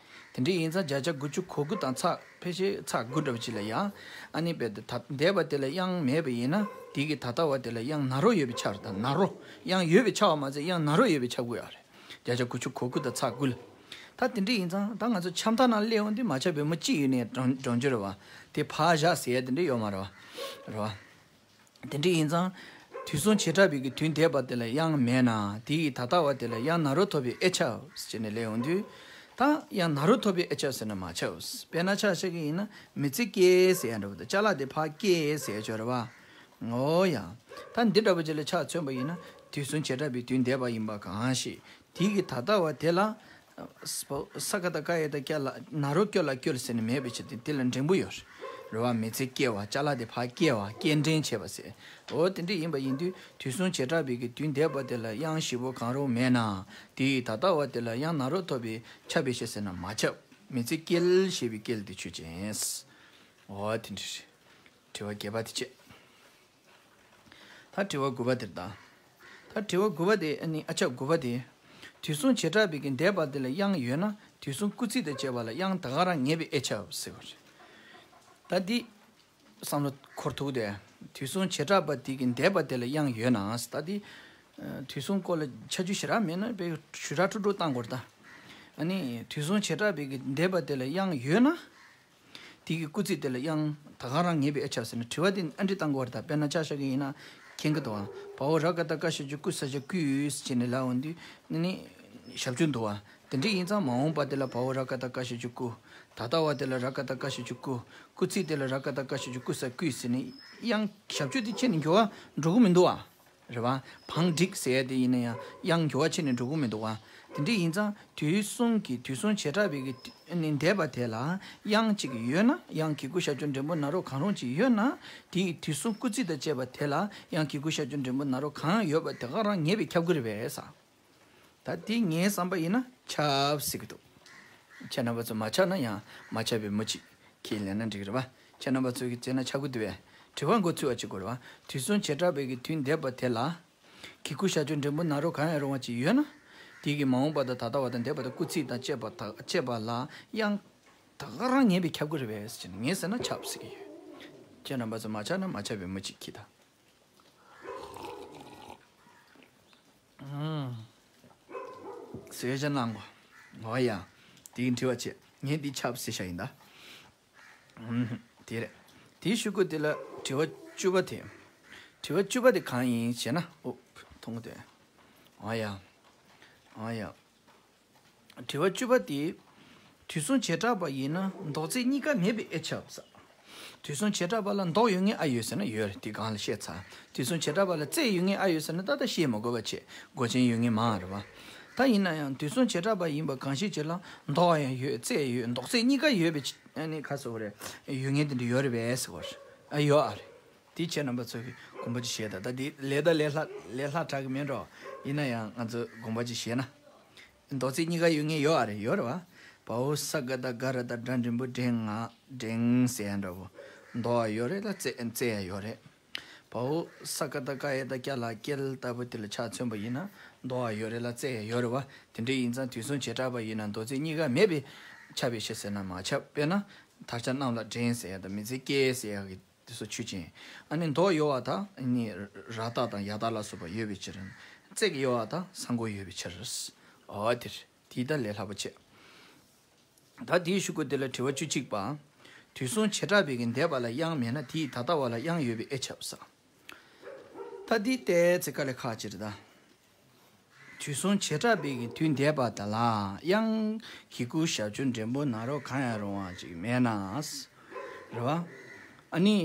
དེ་འདྲ་ཡིན་ཙང་བརྒྱ་ཆ་དགུ་བཅུ་གོ་དགུ་དང་ཚེག་ཕལ་ཆེར་ཚེག་དགུ་འདྲ་བོ་ཅིག་ལ་ཡ། ཨ་ནི་རྦད་དེ་ད་འདས་པ་དེ་ལ་དབྱངས་མེད་པ་ཡིན་ན་དེ་གི་ད་ལྟ་བ་དེ་ལ་དབྱངས་ན་རོ་ཡོད་པའི་ཆ་རེད་ད། ན་རོ། དབྱངས་ཡོད་པའི་ཆ་བ་མ་ཟད་དབྱངས་ན་རོ་ཡོད་པའི་ཆ་དགོས་ཡ་རེད། བརྒྱ་ཆ་དགུ་བཅུ་གོ་དགུ་དང་ཚེག་དགུ་ལ། ད་དེ་འདྲ་ཡིན་ཙང་ད་ང་ཚོ་ཆགས་མཐའ་ནང་སླེབས་འོང་དུས་མ་ཆགས་པའི་མུ་གཅིག་ཡོད་ནས་འགྲོ་འགྲོ་རྒྱུ་རེད་བ། དེ་ཕར་བཞག་ཟེར་ཡ་དེ་འདྲ་ཡོད་མ་རེད་བ། རེད་བ། དེ་འདྲ་ཡིན་ཙང་། དུས་གསུམ་བྱེ་བྲག་པའི་གི་དུས་འདས་པ་དེ་ལ་དབྱངས་མེད་ན་དེ་ཡི་ད་ལྟ་བ་དེ་ལ་དབྱངས་ན་རོ་ཐོབ་པའི་ཨེ་ཆགས་ཟེར་ནས་སླེབས་འོང་དུས། ད་དབྱངས་ན་རོ་ཐོབ་པའི་ཨེ་ཆགས་ཟེར་ན་མ་ཆགས། དཔེར་ན་ཆ་བཞག་གི་ཡིན་ན་མི་ཚེ་སྐྱེལ་ཟེར་ཡ་འདྲ་བོ་དང་ཅ་ལག་དེ་ཕར་སྐྱེལ་ཟེར་ཡ་ཅིག་ཡོད་རེད་བ། འོ་ཡ། ད་འདི་འདྲ་བོ་ཅིག་ལ་ཆ་མཚོན་པ་ཡིན་ན་དུས་གསུམ་བྱེ་བྲག་པའི་དུས་འདས་པ་ཡིན་པ་གང་ཞིག་དེ་གི་ད་ལྟ་བ་དེ་ལ། ས་ཀ་བཏགས་སྐ་ཡ་བཏགས་སྐྱ་ལ་ན་རོ་སྐྱོ་ལ་སྐྱོལ་ཟེར་ནས་མེད་པའི་ཕྱིར་ཏེ་དེ་ལ་འགྲེང་བུ་ཡོད་རེད་བ། མི་ཚེ་སྐྱེལ་བ་ཅ་ལག་དེ་ཕར་སྐྱེལ་བ་སྐྱེལ་འདྲེན་བྱེད་པ་ཟེར། འོ་དེ་འདྲ་ཡིན་པ་ཡིན་དུས་དུས་གསུམ་བྱེ་བྲག་པའི་གི་དུས་འདས་པ་དེ་ལ་དབྱངས་བཞི་པོ་གང་རུང་མེད་ན་དེ་ཡི་ད་ལྟ་བ་དེ་ལ་དབྱངས་ན་རོ་ཐོབ་པའི་ཁྱབ་པའི་ཕྱིར་ཟེར་ན་མ་ཁྱབ། མི་ཚེ་སྐྱེལ་ཞེས་པའི་སྐྱེལ་དེ་ཆོས་ཅན། འོ་དེ་འདྲ་རེད། དྲི་བ་བརྒྱད་པ་དེ་བྱས། ད་དྲི་བ་དགུ་པ་དེར་ད། ད་དྲི་བ་དགུ་པ་དེ་ཨ་ནི་ཨ་ཆ་དགུ་པ་དེ། དུས་གསུམ་བྱེ་བྲག་པའི་གི་འདས་པ་དེ་ལ་དབྱངས་ཡོད་ན་དུས་གསུམ་སྐུལ་ཚིག་དང་བཅས་པ་ལ་དབྱངས་ད་ག་རང་ངེས་པའི་ཨེ་ཆགས་ཟེར་བ་རེད། ད་འདི། བསམ་བློ་འཁོར་ཐུབ་དེ། དུས་གསུམ་བྱེ་བྲག་པ་དེ་གི་འདས་པ་དེ་ལ་དབྱངས་ཡོད་ན་ད་འདི། དུས་གསུམ་སྐོར་ལ་ཆ་རྒྱུས་ཞེ་དྲག་མེད་ན་དཔེ་ཞེ་དྲག་འཁྲུག་འཁྲུག་བཏང་དགོས་རེད་ད། ཨ་ནི་དུས་གསུམ་བྱེ་བྲག་པའི་གི་འདས་པ་དེ་ལ་དབྱངས་ཡོད་ན། དེ་གི་སྐུལ་ཚིག་དེ་ལ་དབྱངས་ད་ག་རང་ངེས་པའི་ཨེ་ཆགས་ཟེར་ན་དྲི་བ་དེ་ཨ་འདྲི་བཏང་དགོས་རེད་ད། དཔེར་ན་ཆ་བཞག་གི་ཡིན་ན། མཁྱེན་གི་འདུག་ཨ། བའོ་ར་ཀ་བཏགས་རྐ་ཞབས་ཀྱུ་རྐུ་ས་ཞབས་རྐུས་ཟེར་ནས་ལབ་འོང་དུས་ནི་ནི་ཞབས་ཀྱུ་འདུག་ཨ། དེ་འདྲ་ཡིན་ཙང་མ་འོངས་པ་དེ་ལ་བའོ་ར་ཀ་བཏགས་རྐ་ཞབས་ཀྱུ་རྐུ། ད་ལྟ་བ་དེ་ལ་ར་ཀ་བཏགས་རྐ་ཞབས་ཀྱུ་རྐུ། སྐུལ་ཚིག་དེ་ལ་ར་ཀ་བཏགས་རྐ་ཞབས་ཀྱུ་རྐུ་ས་རྐུས་ཟེར་ནས་དབྱངས་ཞབས་ཀྱུ་དེ་ཕྱེ་ནས་འགྱུར་བ་འགྲོ་གི་མི་འདུག་ཨ། རེད་བ། བང་སྒྲིག་ཟེར་ཡ་དེ་ཡིན་ན་ཡང་དབྱངས་འགྱུར་བ་ཕྱིན་ནས་འགྲོ་གི་མི་འདུག་བ། དེ་འདྲ་ཡིན་ཙང་དུས་གསུམ་གྱི་དུས་གསུམ་བྱེ་བྲག་པའི་གི་ནི་འདས་པ་དེ་ལ་དབྱངས་གཅིག་ཡོད་ན་དབྱངས་གི་གུ་ཞབས་ཀྱུ་འགྲེང་བུ་ན་རོ་གང་རུང་གཅིག་ཡོད་ན་དེ་ཡི་དུས་གསུམ་སྐུལ་ཚིག་དང་བཅས་པ་དེ་ལ་དབྱངས་གི་གུ་ཞབས་ཀྱུ་འགྲེང་བུ་ན་རོ་གང་ཡོད་པ་དེ་ག་རང་ངེས་པའི་ཁྱབ་ཀྱི་རེད་པས་ས། ད་དེ་ངའི་བསམ་པ་ཡིན་ན་ཁྱབ་སྲིད་ཀྱི་འདུག་ཁྱེད་རྣམ་པ་ཚོ་མ་ཆགས་ན་ཡང་མ་ཆགས་པའི་མུ་གཅིག་ཁས་ལེན་ན་འགྲིག་རེད་བ། ཁྱེད་རྣམ་པ་ཚོ་གི་བརྩེ་ན་ཆགས་ཀྱི་འདུག་བས། དྲི་བ་འགོ་ཚུགས་པ་གཅིག་དགོས་རེད་བ། དུས་གསུམ་བྱེ་བྲག་པའི་གི་དུས་འདས་པ་དེ་ལ། གི་གུ་ཞབས་ཀྱུ་འགྲེང་བུ་ན་རོ་གང་ཡང་རུང་བ་ཅིག་ཡོད་ན། དེ་གི་མ་འོངས་པ་དང་ད་ལྟ་བ་དང་འདས་པ་དང་སྐུལ་ཚིག་དང་བཅས་པ་དང་བཅས་པ་ལ་དབྱངས་ད་ག་རང་ངེས་པའི་ཁྱབ་ཀྱི་རེད་པས་ཟེར་ནས་ངས་ཟེར་ན་ཁྱབ་ཟེར་གྱི་ཡོད། ཁྱེད་རྣམ་པ་ཚོ་མ་ཆགས་ན་མ་ཆགས་པའི་མུ་གཅིག་ཁྱི་ད། ཟེར་བྱ་གནང་གོ། འོ་ཡ། དེ་གི་དྲི་བ་བྱེད། ངས་འདི་ཁྱབ་ཟེར་བྱ་ཡིན་ད། དེ་རེད། དེའི་ཤུ་གུ་དེ་ལ་དྲི་བ་བཅུ་པ་དེ། དྲི་བ་བཅུ་པ་དེ་གང་ཡིན་ཞེ་ན། ཨོ། མཐོང་གི་འདུག་འོ་ཡ། འོ་ཡ། དྲི་བ་བཅུ་པ་དེ། དུས་གསུམ་བྱེ་བྲག་པ་ཡིན་ན་ལྡོག་ཚད་གཉིས་ཀ་མེད་པའི་ཨེ་ཆགས་ས། དུས་གསུམ་བྱེ་བྲག་པ་ལ་ལྡོག་ཡོད་ངེས་ཨ་ཡོད་ཟེར་ན་ཡོད་རེད། དེ་གང་ལ་བཤད་ཚར། དུས་གསུམ་བྱེ་བྲག་པ་ལ་རྩལ་ཡོད་ངེས་ཨ་ཡོད་ཟེར་ན་ད་ལྟ་བཤད་མ་དགོས་པ་བྱས་དགོས་ཆེན་ཡོད་ངེས་མ་རེད་བ། ད་ཡིན་ན་ཡང་དུས་གསུམ་བྱེ་བྲག་པ་ཡིན་པ་གང་ཞིག་ཅིག་ལ་ལྡོག་ཡང་ཡོད་རྩལ་ཡོད་ལྡོག་ཚད་གཉིས་ཀ་ཡོད་པའི་ཨ་ནི་ཁ་སོ་རེད། ཡོད་ངེས་དེ་འདྲ་ཡོད་རེད་པས་ཟེར་བ་རེད། ཨ་ཡོད་ཨ་རེད། དེ་ཁྱེད་རྣམ་པ་ཚོ་གི་དགོངས་པ་ཅིག་བཞེས་དང་ད་དེ་ལས་ད་ལས་སླ་ལས་སླ་དྲག་གི་མེད་འགྲོ། ཡིན་ན་ཡང་ང་ཚོ་དགོངས་པ་ཅིག་བཞེས་ན། ལྡོག་ཚད་གཉིས་ཀ་ཡོད་ངེས་ཡོད་ཨ་རེད་ཡོད་རེད་བ། བའོ་ས་ཀ་བཏགས་སྒ་ར་བཏགས་སྒྲ་འགྲེང་བུ་འགྲེང་ང་འགྲེང་ཟེར་ཡ་འདྲ་བོ། ལྡོག་ཡ་ཡོད་རེད་ལ་རྩལ་རྩལ་ཡ་ཡོད་རེད། བའོ་ས་ཀ་བཏགས་སྐ་ཡ་བཏགས་སྐྱ་ལ་སྐྱལ་ལྟ་བུ་དེ་ལ་ཆ་མཚོན་པ་ཡིན་ན་ལྡོག་ཡ་ཡོད་རེད་ལ་རྩལ་ཡ་ཡོད་རེད་བ། དེ་འདྲ་ཡིན་ཙང་དུས་གསུམ་བྱེ་བྲག་པ་ཡིན་ན་ལྡོག་ཚད་གཉིས་ཀ་མེད་པས་ཁྱབ་པའི་ཕྱིར་ཟེར་ན་མ་ཁྱབ། དཔེར་ན་དར་ཆ་གནམ་ལ་འགྲེང་ཟེར་ཡ་དང་མི་ཚེ་སྐྱེལ་ཟེར་ཡ་གི་དེ་ཚོ་ཆོས་ཅན། ཨ་ནི་མདོག་ཡོད་པ་དང་ཨ་ནི་ར་བཏགས་དང་ཡ་བཏགས་ལ་སོགས་པ་ཡོད་པའི་ཕྱིར། རྩལ་ཡོད་པ་དང་ས་མགོ་ཡོད་པའི་ཕྱིར། འོ་དེ་རེད། དེའི་ད་ལས་སླ་པོ་བྱས། ད་དེའི་ཤུ་གུ་དེ་ལ་དྲི་བ་བཅུ་གཅིག་པ། དུས་གསུམ་བྱེ་བྲག་པའི་གི་འདས་པ་ལ་དབྱངས་མེད་ན་དེའི་ད་ལྟ་བ་ལ་དབྱངས་ཡོད་པའི་ཨེ་ཆགས་ས། ད་འདི་ལྟས་ཚེ་དཀའ་ལས་ཁག་ཅིག་རེད་ད། དུས་གསུམ་བྱེ་བྲག་པའི་གི་དུས་འདས་པ་དག་ལ་དབྱངས་གི་གུ་ཞབས་ཀྱུ་འགྲེང་བུ་ན་རོ་གང་ཡང་རུང་བ་ཅིག་མེད་ན། རེད་བ། ཨ་ནི།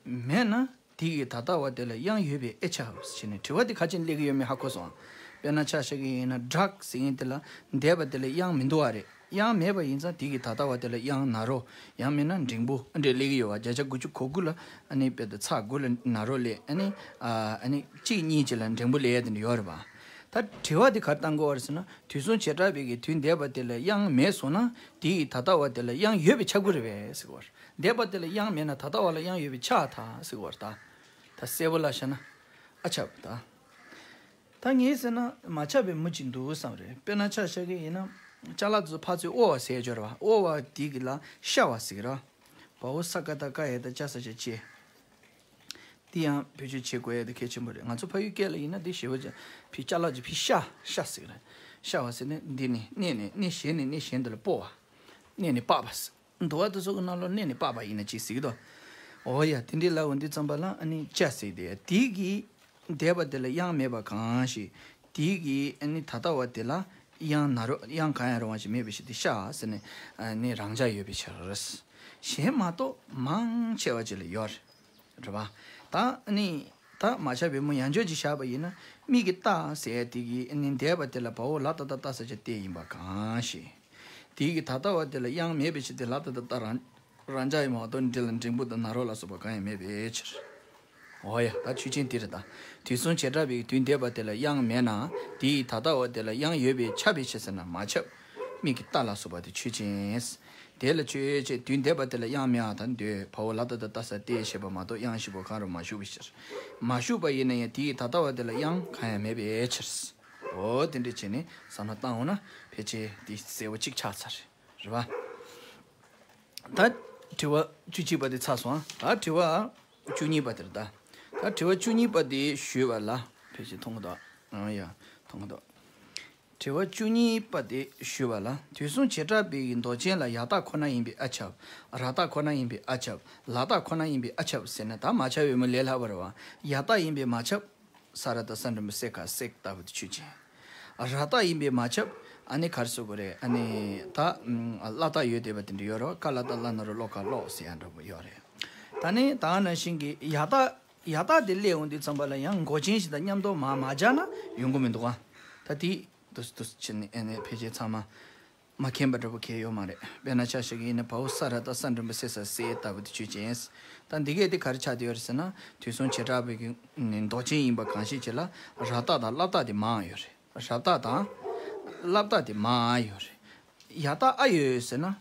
མེད་ན་དེ་གི་ད་ལྟ་བ་དེ་ལ་དབྱངས་ཡོད་པའི་ཨེ་ཆགས་ཞེས་ནས་དྲི་བ་དེ་ག་ཅིག་སླེབས་ཀྱི་ཡོད་མེད་ཧ་གོ་སོང་། དཔེར་ན་ཆ་བཞག་གི་ཡིན་ན་བྲག་ཟེར་མཁན་དེ་ལ་འདས་པ་དེ་ལ་དབྱངས་མི་འདུག་བ་རེད། དབྱངས་མེད་པ་ཡིན་ཙང་དེ་གི་ད་ལྟ་བ་དེ་ལ་དབྱངས་ན་རོ། ཡང་མིན་ན་འགྲེང་བུ་འདྲ་སླེབས་ཀྱི་ཡོད་བ། བརྒྱ་ཆ་དགུ་བཅུ་གོ་དགུ་ལ་ཨ་ནི་དཔེ་དེ་ཚེག་དགུ་ལ་ན་རོ་སླེབས་ཨ་ནི། ཨ་ནི་གཅིག་གཉིས་ཅིག་ལ་འགྲེང་བུ་སླེབས་ཡ་དེ་འདྲ་ཡོད་རེད་བ། ད་དྲི་བ་དེ་ག་རེ་བཏང་དགོས་བ་རེད་ཟེར་ན་དུས་གསུམ་བྱེ་བྲག་པའི་གི་དུས་འདས་པ་དེ་ལ་དབྱངས་མེད་སོང་ན་དེ་ཡི་ད་ལྟ་བ་དེ་ལ་དབྱངས་ཡོད་པའི་ཆ་དགོས་རེད་བས་ཟེར་གོ་བ་རེད། འདས་པ་དེ་ལ་དབྱངས་མེད་ན་ད་ལྟ་བ་ལ་དབྱངས་ཡོད་པའི་ཆ་ད་ཟེར་གོ་བ་རེད་ད། ད་གསལ་པོ་ལ་བཤད་ན་ཨ་ཆགས་པ་ད། ད་ངས་ཟེར་ན་མ་ཆགས་པའི་མུ་གཅིག་འདུག་བསམ་རེད། དཔེར་ན་ཆ་བཞག་གི་ཡིན་ན་ཅ་ལག་ཚོ་ཕར་ཚུར་དབོར་བ་ཟེར་སྦྱོར་བ་དབོར་བ་དེ་གི་ལ་ཤ་བ་ཟེར་གི་ར། བའོ་ས་ཀ་བཏགས་སྐ་ཡ་བཏགས་སྐྱ་ས་ཞབས་ཀྱུ་སྐྱེ། དེ་ཡང་བེད་སྤྱོད་བྱེད་དགོས་ཡ་དེ་གལ་ཆེན་པོ་རེད། ང་ཚོ་ཕ་ཡུལ་སྐད་ལ་ཡིན་ན་དེ་ཞེ་པོ་ཅིག་ཕི་ཅ་ལག་ཅིག་ཕི་ཤ་ཤ་ཟེར་གི་རེད། ཤ་བ་ཟེར་ནས་འདི་ནས་གནས་ནས་གནས་གཞན་ནས་གནས་གཞན་དུ་ལ་སྤོ་བ། གནས་ནས་སྤགས་པ་ཟེར། འདུལ་བ་དེ་ཚོ་གི་ནང་ལོགས་གནས་ནས་སྤགས་པ་ཡིན་ན་ཅིག་ཟེར་གི་འདུག་འོ་ཡ། དེ་འདྲའི་ལབ་འོང་དུས་ཙམ་པ་ལ་ཨ་ནི་ཅ་ཟེར་དེ་དེའི་གི་འདས་པ་དེ་ལ་གཡང་མེད་པ་གང་ཞིག་དེའི་གི་ཨ་ནི་ད་ལྟ་བ་དེ་ལ་གཡང་ན་རོ་གཡང་གང་ཡང་རུང་བ་ཞིག་མེད་པའི་ཕྱིར་ཏེ་ཤ་ཟེར་ནས་ཨ་ནི་རང་འཇགས་ཡོད་པའི་ཕྱིར། གཞན་མ་གཏོགས་མང་ཆེ་བ་ཅིག་ལ་ཡོད་རེད། རེད་པ། ད་ཨ་ནི་ད་མ་ཆ་བའི་མོ་ཡང་བསྐྱར་ཅིག་བཞག་པ་ཡིན་ན་མིག་གིས་བལྟ་ཟེར་ཡ་དེ་གི་ཨ་ནི་འདས་པ་དེ་ལ་དཔའ་བོ་ལ་ཏ་བཏགས་ལྟ་ས་བྱ་སྟེ་ཡིན་པ་གང་ཞིག་དེའི་གི་ད་ལྟ་བ་དེ་ལ་གཡང་མེད་པའི་ཕྱིར་ཏེ་ལ་ཏ་བཏགས་ལྟ་རང་རང་འཇགས་ཡིན་མ་གཏོགས་འདི་ལ་འབྲིང་པོ་དང་ན་རོ་ལ་སོགས་པ་གང་ཡང་མེད་པའི་ཕྱིར། འོ་ཡ། ད་ཆོས་ཅན་དེ་རེད་ད། དུས་གསུམ་བྱེ་བྲག་པའི་དུས་འདས་པ་དེ་ལ་གཡང་མེད་ན་དེའི་ད་ལྟ་བ་དེ་ལ་གཡང་ཡོད་པས་ཁྱབ་པའི་ཕྱིར་ཟེར་ན་མ་ཁྱབ། མིག་གིས་བལྟ་ལ་སོགས་པ་དེ་ཆོས་ཅན། དེ་ལ་ཆོས་ཅན་དུས་འདས་པ་དེ་ལ་གཡང་མེད་པར་ད་འདོད་དཔའ་བོ་ལ་ཏ་བཏགས་ལྟ་ས་སྟེ་ཞེས་པ་མ་གཏོགས་གཡང་བཞི་པོ་གང་རུང་མ་ཞུགས་པའི་ཕྱིར། མ་ཞུགས་པ་ཡིན་ན་ཡང་དེའི་ད་ལྟ་བ་དེ་ལ་གཡང་གང་ཡང་མེད་པའི་ཕྱིར། འོ་དེ་འདྲ་བྱས་ནས་བསམ་བློ་བཏང་འོང་ན་ཕལ་ཆེར་དེ་གསལ་པོ་གཅིག་ཆགས་ཚར་རེད་པ། ད་དྲི་བ་བཅུ་གཅིག་པ་དེ་ཚར་སོང་ཨ། ད་དྲི་བ་བཅུ་གཉིས་པ་དེ་རེད་ད། ད་དྲི་བ་བཅུ་གཉིས་པ་དེ་ཞུས་པ་ལ་ཕལ་ཆེར་མཐོང་གི་འདུག་ཨ་ཡ། མཐོང་གི་འདུག་དྲི་བ་བཅུ་གཉིས་པ་དེ་ཞུས་པ་ལ་དུས་གསུམ་བྱེ་བྲག་པའི་མདོ་ཆེན་ལ་ཡག་རྟགས་ཁོ་ན་ཡིན་པས་ཨ་ཁྱབ། རག་རྟགས་ཁོ་ན་ཡིན་པས་ཨ་ཁྱབ། ལག་རྟགས་ཁོ་ན་ཡིན་པས་ཨ་ཁྱབ་ཟེར་ན་ད་མ་ཁྱབ་པའི་མོ་ལས་སླ་པོ་རེད་པ། ཡག་རྟགས་ཡིན་པས་མ་ཁྱབ། ས་ར་བཏགས་ས་འགྲེང་བུ་སེ་ག་སེག་ལྟ་བུ་དེ་ཆོས་ཅན། རག་རྟགས་ཡིན་པས་མ་ཁྱབ། ཨ་ནི་ག་རེ་ཟེར་དགོས་རེད། ཨ་ནི་ད་ཨ་བསླབ་རྟགས་ཡོད་བསྡད་པ་དེ་འདྲ་ཡོད་རེད་པ། ཀ་བསླབ་རྟགས་བླ་ན་རོ་བློ་ཀ་བློ་ཟེར་ཡ་འདྲ་པོ་ཡོད་རེད། ད་ནི་ད་ག་ནང་བཞིན་གྱི་ཡག་རྟགས་ཡག་རྟགས་དེ་སླེབས་འོང་དུས་ཙམ་པ་ལ་ཡང་མགོ་ཅན་ཞིག་དང་མཉམ་དུ་མར་མ་སྦྱར་ན་ཡོང་གི་མི་འདུག་ག་ད་དེ་དུས་དུས་ཕྱིན་ནས་ཨ་ནི་ཕལ་ཆེར་ཚང་མ། མ་མཁྱེན་པ་འདྲ་པོ་གང་ཡང་ཡོད་མ་རེད། དཔེར་ན་ཆ་བཞག་གི་ཡིན་ན་དཔའ་བོ་ས་ར་བཏགས་ས་འགྲེང་བུ་སེ་ས་སེ་ལྟ་བུ་དེ་ཆོས་ཅན། ད་འདི་གས་དེ་ག་རེ་ཆགས་བསྡད་ཡོད་རེད་ཟེར་ན་དུས་གསུམ་བྱེ་བྲག་པའི་གི་ནི་མདོ་ཆེན་ཡིན་པ་གང་ཞིག་ཅིག་ལ་རག་རྟགས་དང་བསླབ་རྟགས་དེ་མང་ཡོད་རེད། རག་རྟགས་དང་བསླབ་རྟགས་དེ་མང་ཡོད་རེད། ཡག་རྟགས་ཨ་ཡོད་ཟེར་ན་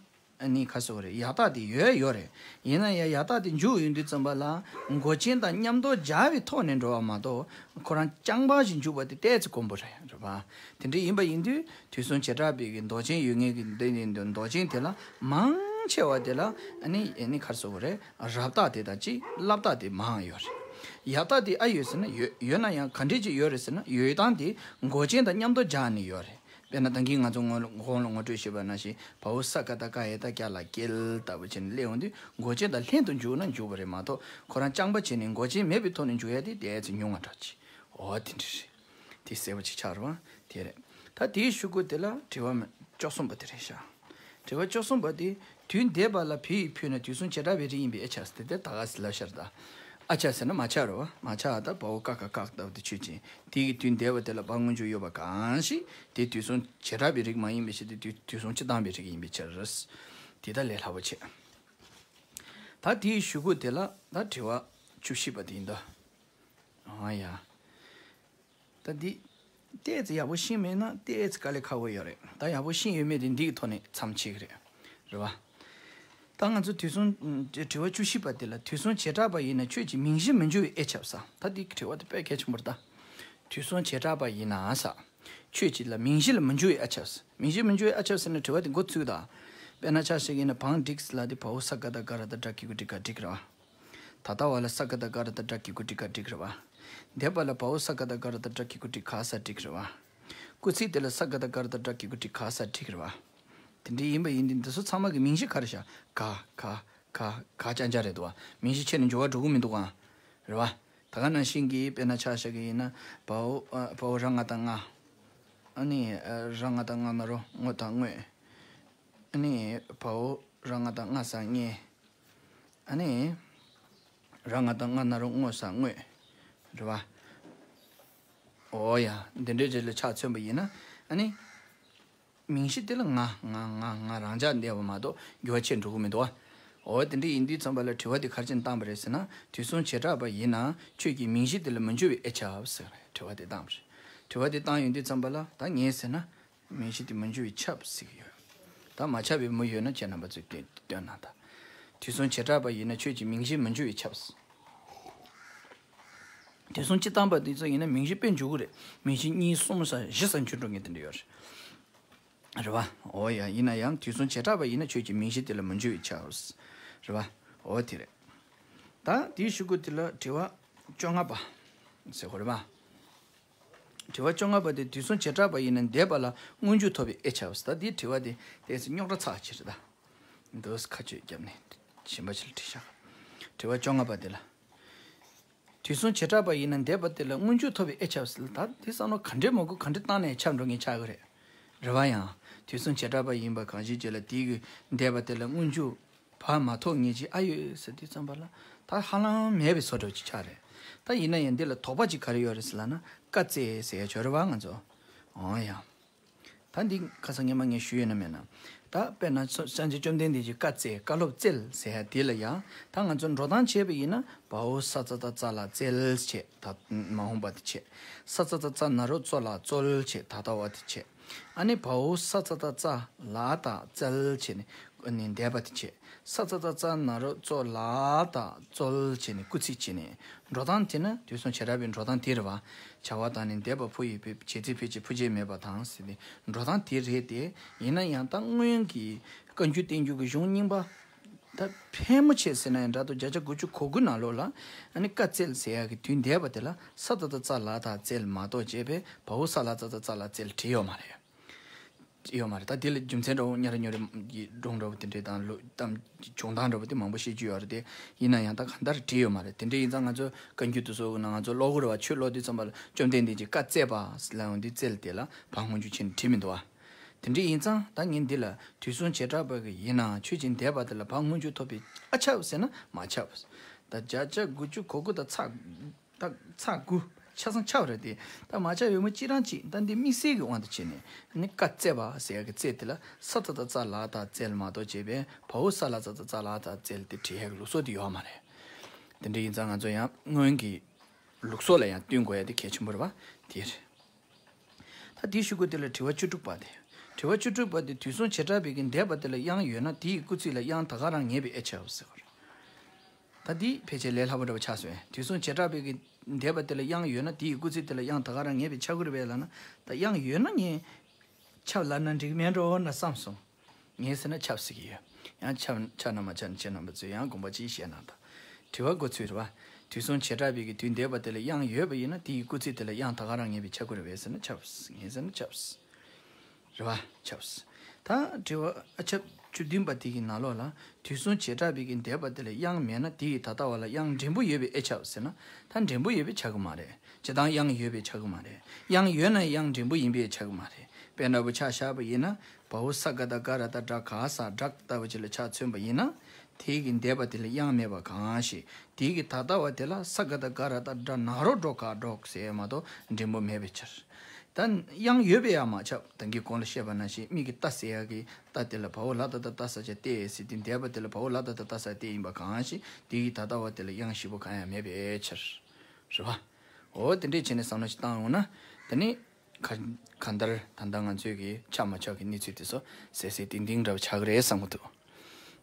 ཨ་ནི་ག་རེ་ཟེར་དགོས་རེད། ཡག་རྟགས་དེ་ཡོད་ཡོད་རེད། ཡིན་ན་ཡང་ཡག་རྟགས་དེ་འཇུག་ཡོང་དུས་ཙམ་པ་ལ་མགོ་ཅན་དང་མཉམ་དུ་སྦྱར་བའི་ཐོག་ནས་འགྲོ་བ་མ་གཏོགས་ཁོ་རང་རྐྱང་པ་ཞིག་འཇུག་པ་དེ་ཏོག་ཙམ་དཀོན་པོ་རེད། རེད་པ། དེ་འདྲ་ཡིན་པ་ཡིན་དུས་དུས་གསུམ་བྱེ་བྲག་པའི་གི་མདོ་ཆེན་ཡོད་ངེས་ཀྱི་འདི་ནི་མདོ་ཆེན་དེ་ལ་མང་ཆེ་བ་དེ་ལ་ཨ་ནི་ཨ་ནི་ག་རེ་ཟེར་དགོས་རེད། རག་རྟགས་དེ་དང་གཅིག་བསླབ་རྟགས་དེ་མང་ཡོད་རེད། ཡག་རྟགས་དེ་ཨ་ཡོད་ཟེར་ན་ཡོད། ཡོད་ན་ཡང་ག་འདྲས་ཅིག་ཡོད་རེད་ཟེར་ན་ཡོད་སྟངས་དེ་མགོ་ཅན་དང་མཉམ་དུ་སྦྱར་ནས་ཡོད་རེད། དཔེར་ན་ད་གིན་ང་ཚོ་གོང་ལ་ངོ་སྤྲོད་བྱས་པ་ནང་བཞིན་དཔའ་བོ་ས་ཀ་བཏགས་སྐ་ཡ་བཏགས་སྐྱ་ལ་སྐྱེལ་ལྟ་བུ་བྱས་ནས་སླེབས་འོང་དུས་མགོ་ཅན་དང་ལྷན་དུ་འཇུག་ན་འཇུག་པ་རེད་མ་གཏོགས་ཁོ་རང་རྐྱང་པ་བྱས་ནས་མགོ་ཅན་མེད་པའི་ཐོག་ནས་འཇུག་ཡ་དེ་ཏོག་ཙམ་ཉུང་བ་འདྲ་ཅིག་འོ་དེ་འདྲ་རེད། དེ་གསལ་པོ་ཅིག་ཆགས་རེད་པ། དེ་རེད། ད་དེའི་ཤོག་གུ་དེ་ལ་དྲི་བ་བཅུ་གསུམ་པ་དེ་རེད་ཤག་དྲི་བ་བཅུ་གསུམ་པ་དེ་དུས་འདས་པ་ལ་བུ་ཡིས་ཕུལ་ན་དུས་གསུམ་བྱེ་བྲག་པའི་རིགས་ཡིན་པས་ཨ་ཁྱབ་ཟེར་དེ་ད་ག་ཟེར་ལབ་ཤར་ད། ཨ་ཁྱབ་ཟེར་ན་མ་ཁྱབ་རེད་པ། མ་ཁྱབ་ད་དཔའ་བོ་ཀ་ཁ་བཀག་ལྟ་བུ་དེ་ཆོས་ཅན། དེ་གི་དུས་འདས་པ་དེ་ལ་བ་སྔོན་འཇུག་ཡོད་པ་གང་ཞིག་དེ་དུས་གསུམ་བྱེ་བྲག་པའི་རིགས་མ་ཡིན་པའི་ཕྱིར་ཏེ་དུས་དུས་གསུམ་སྤྱི་བཏང་པའི་རིགས་ཡིན་པའི་ཕྱིར། དེ་ད་ལས་སླ་པོ་ཆེ། ད་དེའི་ཤོག་གུ་དེ་ལ་ད་དྲི་བ་བཅུ་བཞི་པ་དེ་ཡིན་ད། ཨ་ཡ། ད་འདི་ཏོག་ཙམ་ཡག་པོ་ཤེས་མེད་ན་ཏོག་ཙམ་དཀའ་ལས་ཁག་པོ་ཡོད་རེད། ད་ཡག་པོ་ཤེས་ཡོད་མེད་དེ་འདི་གི་ཐོག་ནས་མཚམས་ཆད་ཀྱི་རེད། རེད་པ། ད་ང་ཚོ་དུས་གསུམ་དྲི་བ་བཅུ་བཞི་པ་དེ་ལ་དུས་གསུམ་བྱེ་བྲག་པ་ཡིན་ན་ཆོས་ཀྱི་མིང་གཞི་མི་འགྱུར་བས་ཨེ་ཁྱབ་ས། ད་འདི་དྲི་བ་དེ་དཔེ་གལ་ཆེན་པོ་རེད་ད། དུས་གསུམ་བྱེ་བྲག་པ་ཡིན་ན་ས། ཆོས་ཀྱི་ལ་མིང་གཞི་ལ་མི་འགྱུར་བས་ཨ་ཁྱབ་ས། མིང་གཞི་མི་འགྱུར་བས་ཨ་ཁྱབ་ཟེར་ན་དྲི་བ་དེ་འགོ་ཚུགས་ད། དཔེར་ན་ཆ་བཞག་ཡིན་ན་བང་བསྒྲིགས་ལ་དེ་བའོ་ས་ག་བཏགས་སྒ་ར་བཏགས་སྒྲ་གི་གུ་བསྒྲིགས་ག་བསྒྲིགས་རེད་པ། ད་ལྟ་བ་ལ་ས་ག་བཏགས་སྒ་ར་བཏགས་སྒྲ་གི་གུ་བསྒྲིགས་ག་བསྒྲིགས་རེད་པ། འདས་པ་ལ་བའོ་ས་ག་བཏགས་སྒ་ར་བཏགས་སྒྲ་གི་གུ་བསྒྲིགས་ག་ས་བསྒྲིགས་རེད་པ། སྐུལ་ཚིག་དེ་ལ་ས་ག་བཏགས་སྒ་ར་བཏགས་སྒྲ་གི་གུ་བསྒྲིགས་ག་ས་བསྒྲིགས་རེད་པ། དེ་འདྲ་ཡིན་པ་ཡིན་དུས་འདི་ཚོ་ཚང་མ་གི་མིང་གཞི་ག་རེ་བཞག་ག་ག་ག་ག་ཅན་ཅན་རེད་འདུག་པ། མིང་གཞི་ཆད་ནས་འགྱུར་བ་འགྲོ་གི་མི་འདུག་ག་རེད་པ། ད་ག་ནང་བཞིན་གྱི་དཔེར་ན་ཆ་བཞག་གི་ཡིན་ན་བའོ་ཨ་བའོ་ར་ང་བཏགས་ང་། ཨ་ནི་ཨ་ར་ང་བཏགས་རྔ་ན་རོ་རྔོ་བཏགས་རྔོས། ཨ་ནི་བའོ་ར་ང་བཏགས་རྔ་ས་རྔས། ཨ་ནི་ར་ང་བཏགས་རྔ་ན་རོ་རྔོ་ས་རྔོས། རེད་པ། འོ་ཡ། འདི་འདྲའི་རྗེས་ལ་ཆ་མཚོན་པ་ཡིན་ན་ཨ་ནི་མིང་གཞི་དེ་ལ་ང་ང་ང་ང་རང་འཇགས་བསྡད་པ་མ་གཏོགས་འགྱུར་བ་ཆད་འགྲོ་གི་མི་འདུག་པ། འོ་དེ་འདྲ་ཡིན་དུས་ཙམ་པ་ལ་དྲི་བ་དེ་ག་རེ་བྱས་ནས་བཏང་པ་རེད་ཟེར་ན་དུས་གསུམ་བྱེ་བྲག་པ་ཡིན་ན་ཆོས་ཀྱི་མིང་གཞི་དེ་ལ་མི་འགྱུར་བས་ཨེ་ཁྱབ་ཟེར་དྲི་བ་དེ་བཏང་པ་རེད། དྲི་བ་དེ་བཏང་ཡོང་དུས་ཙམ་པ་ལ་ད་ངས་ཟེར་ན། མིང་གཞི་དེ་མི་འགྱུར་བས་ཁྱབ་ཟེར་གྱི་ཡོད། ད་མ་ཁྱབ་པའི་མུ་ཡོད་ན་ཁྱེད་རྣམ་པ་ཚོས་སྟོན་སྟོན་ན་ད། དུས་གསུམ་བྱེ་བྲག་པ་ཡིན་ན་ཆོས་ཀྱི་མིང་གཞི་མི་འགྱུར་བས་ཁྱབ། དུས་གསུམ་སྤྱི་བཏང་པ་དེ་ཚོ་ཡིན་ན་མིང་གཞི་དཔེ་འགྱུར་གྱི་རེད། མིང་གཞི་གཉིས་གསུམ་ས་བཞི་ས་འགྱུར་འགྲོ་མཁན་དེ་འདྲ་ཡོད་རེད། རེད་པ། འོ་ཡ། ཡིན་ན་ཡང་དུས་གསུམ་བྱེ་བྲག་པ་ཡིན་ན་ཆོས་ཀྱི་མིང་གཞི་དེ་ལ་མི་འགྱུར་བས་ཁྱབ། རེད་པ། འོ་དེ་རེད། ད་དེའི་ཤོག་གུ་དེ་ལ་དྲི་བ་བཅོ་ལྔ་པ་ཟེར་གོ་རེད་པ། དྲི་བ་བཅོ་ལྔ་པ་དེ་དུས་གསུམ་བྱེ་བྲག་པ་ཡིན་ན་འདས་པ་ལ་སྔོན་འཇུག་ཐོབ་པའི་དབྱེ་བྱ་བ་ཟེར། ད་འདིའི་དྲི་བ་དེ་ཏོག་ཙམ་རྙོག་དྲ་ཚ་ཆེ་རེད་ད། འདུག་སེ་ཁ་གཅོད་བརྒྱབ་ནས་གཞན་པ་ཞིག་ལ་དྲི་བཞག་དྲི་བ་བཅོ་ལྔ་པ་དེ་ལ། དུས་གསུམ་བྱེ་བྲག་པ་ཡིན་ན་འདས་པ་དེ་ལ་སྔོན་འཇུག་ཐོབ་པའི་དབྱེ་བྱ་བ་ཟེར། ད་དེ་བསམ་བློ་ག་འདྲས་མ་དགོས་ག་འདྲས་བཏང་ནས་ཁྱབ་འགྲོ་ངེས་ཆགས་ཀྱི་རེད། རེད་བ། ཡང་དུས་གསུམ་བྱེ་བྲག་པ་ཡིན་པ་གང་ཞིག་བྱས་ལ་དེའི་གི་འདས་པ་དེ་ལ་སྔོན་འཇུག་བར་མ་དོ་ངེས་ཀྱི་ཨ་ཡོད་ཟེར་དུས་ཙམ་པ་ལ་ད་ཧ་ལམ་མེད་པའི་བཟོ་འདྲ་ཅིག་ཆགས་རེད། ད་ཡིན་ན་ཡང་འདི་ལ་དོགས་པ་ཅིག་ག་རེ་ཡོད་རེད་ཟེར་ལབ་ན། ཀ་རྩེ་ཟེར་ཡ་ཅིག་ཡོད་རེད་བ་ང་ཚོ། འོ་ཡ། ད་འདི་ཁ་སང་སྔོན་མ་ངས་ཞུས་ཡོད་ན་མེད་ན། ད་དཔེར་ན་སངས་རྒྱས་བཅོམ་ལྡན་འདས་ཀྱིས་བཀའ་སྩལ། བཀའ་སློབ་སྩལ་ཟེར་ཡ་དེ་ལ་ཡང་ད་ང་ཚོ་འགྲོ་སྟངས་བྱས་པ་ཡིན་ན་བའོ་ས་ཙ་ད་ཙ་ལ་སྩལ་བྱས། ད་མ་འོངས་པ་དེ་བྱས། ས་ཙ་ད་ཙ་ན་རོ་ཙོ་ལ་སྩོལ་བྱས། ད་ལྟ་བ་དེ་བྱས། ཨ་ནི་བའོ་ས་ཙ་ད་ཙ་ལ་ད་སྩལ་བྱས་ནས་ཨ་ནི་འདས་པ་དེ་བྱས། ས་ཙ་ད་ཙ་ན་རོ་ཙོ་ལ་ད་སྩོལ་བྱས་ནས་སྐུལ་ཚིག་བྱས་ནས་འགྲོ་སྟངས་དེ་ན་དུས་གསུམ་བྱེ་བྲག་པའི་འགྲོ་སྟངས་དེ་རེད་བ། བྱ་བ་དང་ནི་འདས་པ་ཕོ་ཡི་བྱེད་ཚིག་ཕལ་ཆེར་ཕུ་རྒྱན་མེད་པ་དང་ཟེར་ཏེ་འགྲོ་སྟངས་དེ་རེད་དེ། ཡིན་ན་ཡང་ད་སྔོན་གྱི་བཀའ་འགྱུར་བསྟན་འགྱུར་གྱི་གཞུང་རྙིང་པ་ད་ཕལ་མོ་ཆེ་ཟེར་ན་ཡང་འདྲ་འདུག་བརྒྱ་ཆ་དགུ་བཅུ་གོ་དགུ་ནང་ལོགས་ལ་ཨ་ནི་བཀའ་སྩལ་ཟེར་ཡག་གི་དུས་འདས་པ་དེ་ལ་ས་ཏ་བཏགས་སྩ་ལ་བཏགས་སྩལ་མ་གཏོགས་བྱས་པས་བའོ་ས་ལ་ཙ་བཏགས་སྩ་ལ་སྩལ་བྲིས་ཡོད་མ་རེད། ཡོད་མ་རེད། ད་དེ་ལ་རྒྱུ་མཚན་འདྲ་བོ་ཉར་ཉོར་གྱི་སྒྲུང་འདྲ་བོ་དེ་འདྲའི་དང་ལོ་གཏམ་བྱུང་སྟངས་འདྲ་བོ་དེ་མང་པོ་བཤད་རྒྱུ་ཡོད་རེད་དེ། ཡིན་ན་ཡང་ད་གང་ལྟར་བྲིས་ཡོད་མ་རེད། དེ་འདྲ་ཡིན་ཙང་ང་ཚོ་བཀའ་འགྱུར་དེ་ཚོ་ནང་ང་ཚོ་ཀློག་གི་རེད་བ། ཆོས་ཀློག་དུས་ཙམ་པ་ལ་བཅོམ་ལྡན་འདས་ཀྱིས་བཀའ་སྩལ་པ་ལབ་ཡོང་དུས་སྩལ་དེ་ལ་བ་སྔོན་འཇུག་བྱས་ནས་བྲིས་མི་འདུག་བ། དེ་འདྲ་ཡིན་ཙང་ད་ངས་འདི་ལ་དུས་གསུམ་བྱེ་བྲག་པ་གི་ཡིན་ནའང་ཆོས་ཅན་འདས་པ་དེ་ལ་བ་སྔོན་འཇུག་ཐོབ་པས་ཨ་ཁྱབ་ཟེར་ན་མ་ཁྱབ། ད་བརྒྱ་ཆ་དགུ་བཅུ་གོ་དགུ་དང་ཚ། ད་ཚ་དགུ་ཆ་ཚང་ཁྱབ་རེད་དེ། ད་མ་ཁྱབ་ཡོད་མོད་ཅི་རང་ཅིག་ད་འདི་དམིགས་བསལ་གྱི་དབང་དུ་བྱས་ནས་ནི་བཀའ་སྩལ་པ་ཟེར་ཡག་གི་སྩལ་དེ་ལ་ས་ཏ་བཏགས་སྩ་ལ་བཏགས་སྩལ་མ་གཏོགས་བྱས་པས་བའོ་ས་ལ་ཙ་བཏགས་སྩ་ལ་བཏགས་སྩལ་དེ་བྲིས་ཡག་གི་ལུགས་སྲོལ་དེ་ཡོད་མ་རེད། དེ་འདྲ་ཡིན་ཙང་ང་ཚོ་ཡང་སྔོན་གྱི་ལུགས་སྲོལ་ལ་ཡང་བསྟུན་དགོས་ཡ་དེ་གལ་ཆེན་པོ་རེད་བ། དེ་རེད། ད་དེའི་གཞུག་གུ་དེ་ལ་དྲི་བ་བཅུ་དྲུག་པ་དེ། དྲི་བ་བཅུ་དྲུག་པ་དེ་དུས་གསུམ་བྱེ་བྲག་པའི་གི་འདས་པ་དེ་ལ་དབྱངས་ཡོད་ན་དེ་ཡི་སྐུལ་ཚིག་ལ་དབྱངས་ད་ག་རང་ངེས་པའི་དབྱེ་བྱ་བ་ཟེར་བ་རེད། ད་འདི་ཕལ་ཆེར་ལས་སླ་པོ་འདྲ་བོ་ཆགས་སོང་། དུས་གསུམ་བྱེ་བྲག་པའི་གི་འདས་པ་དེ་ལ་དབྱངས་ཡོད་ན་དེ་ཡི་སྐུལ་ཚིག་དེ་ལ་དབྱངས་ད་ག་རང་ངེས་པའི་ཆ་དགོས་རེད་པས་ལབ་ན། ད་དབྱངས་ཡོད་ན་ངས་ཁྱབ་ལབ་ན་འགྲིག་གི་མེད་འགྲོ་ན་བསམ་སོང་། ངས་ཟེར་ན་ཁྱབ་ཟེར་གི་ཡོད། ཡང་ཁྱབ་ཁྱབ་ན་མ་ཁྱབ་ན་ཁྱེད་རྣམ་པ་ཚོས་ཡང་དགོངས་པ་ཅིག་བཞེས་གནང་དང་། དྲི་བ་འགོ་ཚུགས་རེད་བ། དུས་གསུམ་བྱེ་བྲག་པའི་གི་དུས་འདས་པ་དེ་ལ་དབྱངས་ཡོད་པ་ཡིན་ན་དེ་ཡི་སྐུལ་ཚིག་དེ་ལ་དབྱངས་ད་ག་རང་ངེས་པའི་ཆ་དགོས་རེད་པས་ཟེར་ན་ཁྱབ། ངས་ཟེར་ན་ཁྱབ། རེད་བ། ཁྱབ། ད་དྲི་བ་ཨ་ཁྱབ་བཅུ་བདུན་པ་དེ་གི་ནང་ལོགས་ལ་དུས་གསུམ་བྱེ་བྲག་པའི་གི་འདས་པ་དེ་ལ་དབྱངས་མེད་ན་དེ་ཡི་ད་ལྟ་བ་ལ་དབྱངས་འགྲེང་བུ་ཡོད་པའི་དབྱེ་ཁྱབ་ཟེར་ན་ད་འགྲེང་བུ་ཡོད་པའི་ཆ་གི་མ་རེད། སྤྱིར་བཏང་དབྱངས་ཡོད་པའི་ཆ་གི་མ་རེད། དབྱངས་ཡོད་ན་དབྱངས་འགྲེང་བུ་ཡིན་པའི་ཆ་གི་མ་རེད། དཔེ་འདྲ་བོ་ཆ་བཞག་པ་ཡིན་ན་བའོ་ས་ག་བཏགས་སྒ་ར་བཏགས་སྒྲ་ག་ས་སྒྲ་ལྟ་བུ་ཅིག་ལ་ཆ་མཚོན་པ་ཡིན་ན། དེའི་གི་འདས་པ་དེ་ལ་དབྱངས་མེད་པ་གང་ཞིག་དེའི་གི་ད་ལྟ་བ་དེ་ལ་ས་ག་བཏགས་སྒ་ར་བཏགས་སྒྲ་ན་རོ་སྒྲོ་ག་སྒྲོག་ཟེར་ཡ་མ་གཏོགས་འགྲེང་བུ་མེད་པའི་ཕྱིར། ད་དབྱངས་ཡོད་པས་ཡང་མ་ཁྱབ། ད་གིན་གོང་ལ་བཤད་པ་ནང་བཞིན་མིག་གིས་ལྟ་ཟེར་ཡ་གི་ལྟ་དེ་ལ་བའོ་ལ་ད་ད་ལྟ་ས་ཆ་ལྟས་ཟེར་དུས་འདས་པ་དེ་ལ་བའོ་ལ་ད་ད་ལྟ་ས་ལྟས་ཡིན་པ་གང་ཞིག་དེའི་གི་ད་ལྟ་བ་དེ་ལ་དབྱངས་བཞི་པོ་གང་ཡང་མེད་པའི་ཕྱིར། རེད་བ། འོ་དེ་འདྲས་བྱས་ནས་བསམ་བློ་ཞིག་བཏང་ཡོང་ན། ད་ནི། ག་གང་ལྟར་ད་ལྟ་ང་ཚོས་ཀྱི་ཁྱབ་མ་ཁྱབ་ཀྱི་གནས་ཚུལ་དེ་ཚོ་གསལ་གསལ་ཏིང་ཏིང་འདྲ་བོ་ཆགས་ཀྱི་རེད་བསམ་གྱི་འདུག་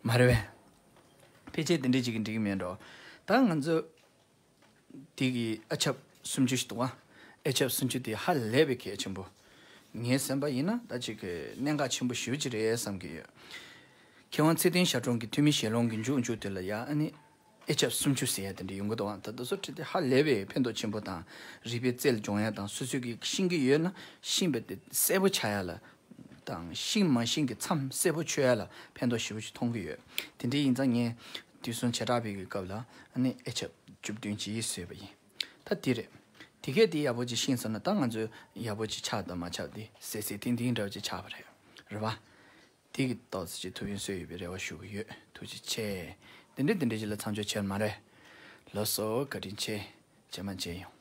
མ་རེད་པས། ཕལ་ཆེར་དེ་འདྲས་ཅིག་གིས་འགྲིག་གི་མེད་འགྲོ། ད་ང་ཚོ་དེ་གི་ཨ་ཁྱབ་སུམ་ཅུ་ཞིག་འདུག་ཨ། ཨ་ཁྱབ་སུམ་ཅུ་དེ་ཧ་ལས་པའི་གལ་ཆེན་པོ། ངའི་བསམ་པ་ཡིན་ན་ད་ཅིག་གི་གནད་འགག་ཆེན་པོ་ཞེ་པོ་ཅིག་རེད་བསམ་གྱི་ཡོད། མཁས་དབང་ཚེ་བརྟན་ཞབས་དྲུང་གི་ཐོན་མིའི་ཞལ་ལུང་གི་མཇུག་མཇུག་དེ་ལ་ཡ་ཨ་ནི། ཨེ་ཆབ་སུམ་ཅུ་ཟེར་ཡ་དེ་འདྲ་ཡོང་གི་འདུག་ཨང་། ད་དེ་ཚོ་ཁྲིད་དེ་ཧ་ལས་པའི་ཕན་ཐོགས་ཆེན་པོ་དང་། རིག་པའི་རྩལ་སྦྱོང་ཡ་དང་སོ་སོས་ཀྱི་ཤེས་ཀྱི་ཡོད་ན་ཤེས་པ་དེ་གསལ་པོ་ཆགས་ཡ་ལ། དང་ཤེས་མ་ཤེས་ཀྱི་མཚམས་གསལ་པོ་ཆོད་ཡ་ལ་ཕན་ཐོགས་ཞེ་པོ་ཞིག་མཐོང་གི་ཡོད། དེ་འདྲ་ཡིན་ཙང་ངས་དུས་གསུམ་བྱེ་བྲག་པའི་གི་སྐབས་ལ་ཨ་ནི་ཨེ་ཆབ་བཅུ་བདུན་ཅིག་བཟོས་པ་ཡིན། ད་དེ་རེད། དེ་གས་དེ་ཡག་པོ་ཅིག་ཤེས་སོང་ན་ད་ང་ཚོས་ཡག་པོ་ཅིག་ཆགས་དང་མ་ཆགས་དེ་གསལ་གསལ་ཏིང་ཏིང་འདྲ་བོ་ཅིག་ཆགས་པ་རེད། རེད་བ། དེ་གི་ཏོག་ཙམ་ཅིག་ཐུགས་ཕན་གསོས་ཡོད་པའི་རེ་བ་ཞུ་གི་ཡོད། ཐུགས་རྗེ་ཆེ། དེ་འདྲ་དེ་འདྲ་ཞིག་ལ་མཚམས་འཇོག་བྱེད་མ་རེད། ལགས་སོ། བཀའ་དྲིན་ཆེ། རྗེས་མ་མཇལ་ཡོང་།